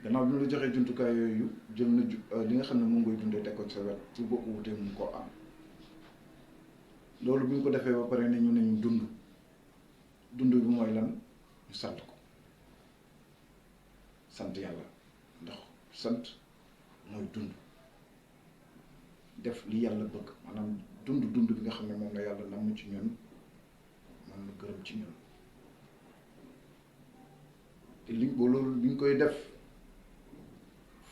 gannaaw bi mu la joxee jumtukaay yooyu jël na li nga xam ne moom ngay dundee teg ko sa wet pour bokk wutee mun koo am loolu bi ñu ko defee ba pare ne ñu ne ñu dund bi mooy lan ñu sant ko sant yàlla ndax sant mooy dund def li yàlla bëgg maanaam dund bi nga xam ne moom la yàlla namm ci ñun moom la gërëm ci ñun te loolu bi ñu koy def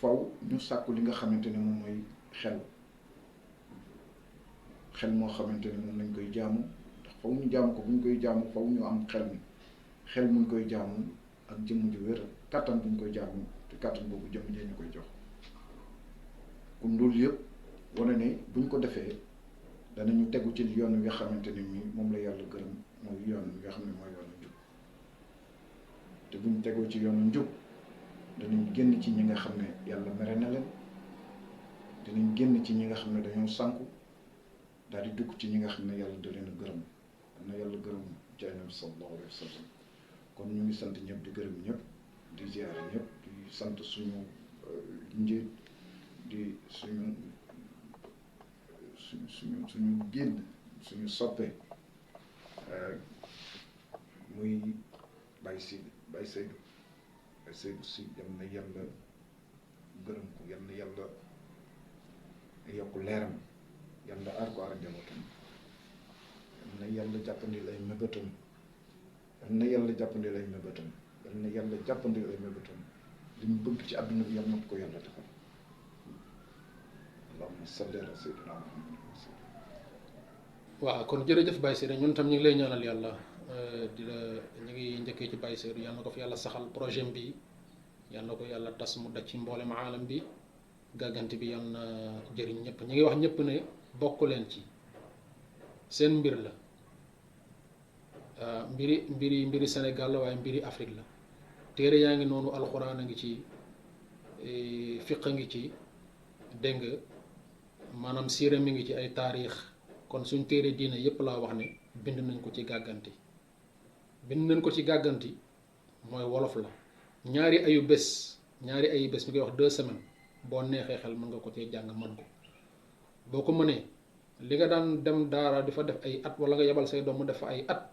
faw ñu sàkku li nga xamante ne moom mooy xel moo xamante ne moom lañ koy jaamu ndax faw ñu jaamu ko bu ñu koy jaamu faw ñu am xel muñ koy jaamu ak jëmm ju wér kattan bu ñu koy jaamu te kàttan boobu jëm jee ñu koy jox kon loolu yëpp wane ne buñ ko defee danañu tegu ci yoon wi nga xamante ne nii moom la yàlla gërëm mooy yoon wi nga xam ne mooy yoonu njub te buñ tegoo ci yoonu njub danañ génn ci ñi nga xam ne yàlla mere na leen danañ génn ci ñi nga xam ne dañoo sànku daal di dugg ci ñi nga xam ne yàlla da leen a gërëm na yàlla gërëm ci Yonent bi sallallahu alayhi wa sallam kon ñu ngi sant ñëpp di gërëm ñëpp di ziar ñëpp di sant suñu njiit di suñu génn suñu soppe muy Baye Seydou si yal na yàlla gërëm ko yal na yàlla yokk leeram yàlla aar ko aar njabootam yal na yàlla jàppandil ay mébétam li mu bëgg ci àdduna bi yal na ko yàlla defal allahumma salli ala sayyidina Muhammad. waaw kon jërëjëf Baye Seydou ñun tam ñu ngi lay ñaanal yàlla ñu ngi njëkkee ci Baye Seydou yal na ko fi yàlla saxal projet bi yal na ko yàlla tas mu daj ci mboolem aalam bi gàggante bi yal na jëriñ ñëpp ñu ngi wax ñëpp ne bokk leen ci seen mbir la mbiri Sénégal la waaye mbiri Afrique la téere yaa ngi noonu alxuraan a ngi ci fiq a ngi ci dégg nga maanaam siira mi ngi ci ay taarix kon suñ téere diine yépp laa wax ne bind nañ ko ci gàgganti mooy wolof la ñaari ayu bés ñu koy wax 2 semaines boo neexee xel mën nga ko cee jàng mën ko boo ko mënee li nga daan dem daara di fa def ay at wala nga yebal say doom mu def fa ay at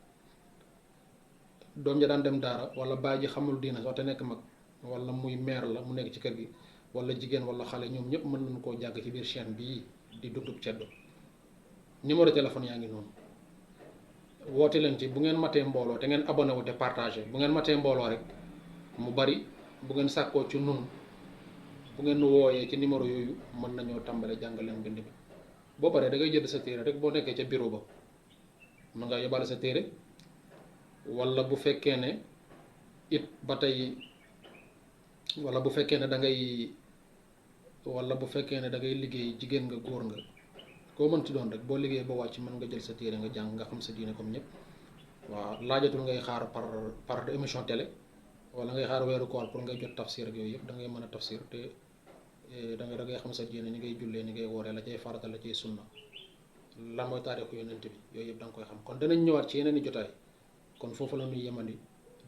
doom ja daan dem daara wala baay ji xamul diina soo te nekk mag wala muy mère la mu nekk ci kër gi wala jigéen wala xale ñoom ñëpp mën nañu koo jàgg ci biir chaîne bii di Dundub Ceddo numéro téléphone yaa ngi noonu woote leen ci bu ngeen matee mbooloo te ngeen abonné wu te partagé bu ngeen matee mbooloo rek mu bari bu ngeen sàkkoo ci nun bu ngeen wooyee ci numéro yooyu mën nañoo tàmbale jàngal leen bind bi boo paree da ngay jënd sa téere rek boo nekkee ca bureau ba mën nga yóbbaale sa téere wala bu fekkee ne it ba tey wala bu fekkee ne da ngay liggéey jigéen nga góor nga koo mën ci doon rek boo liggéey ba wàcc mën nga jël sa téere nga jàng nga xam sa diine comme ñëpp waaw laajatul ngay xaar par émission télé wala ngay xaar weeru koor pour ngay jot tafsir ak yooyu yëpp da ngay mën a tafsir te da ngay xam sa diine ni ngay jullee ni ngay wooree la cay farata la cay sunna lan mooy taarixu yonent bi yooyu yëpp da nga koy xam kon danañ ñëwaat ci yeneen i jotaay kon foofu la ñuy yemandi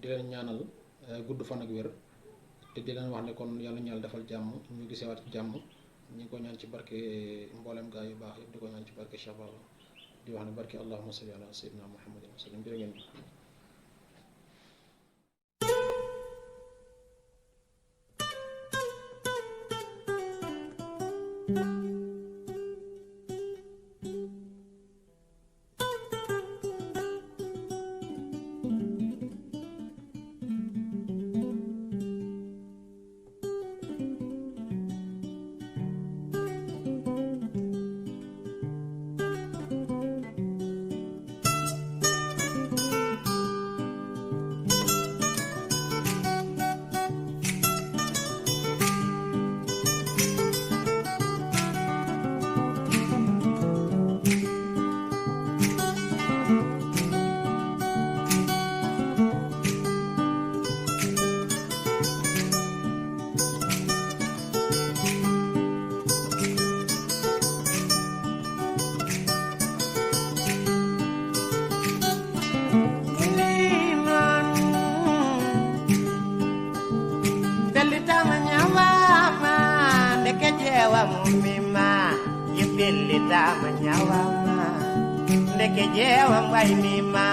di leen ñaanal gudd fan ak wér te di leen wax ne kon yàlla ñu yàlla defal jàmm ñu gisewaat ci jàmm ñu ngi ko ñaan ci barke mboolem gaa yu baax yëpp di ko ñaan ci barke Cheikh Baba di wax ne barke allahumma salli ala sayyidina muhammadin wa sallam jërë ngeen mumima yipilita manyawama ndeke jewa mwaimima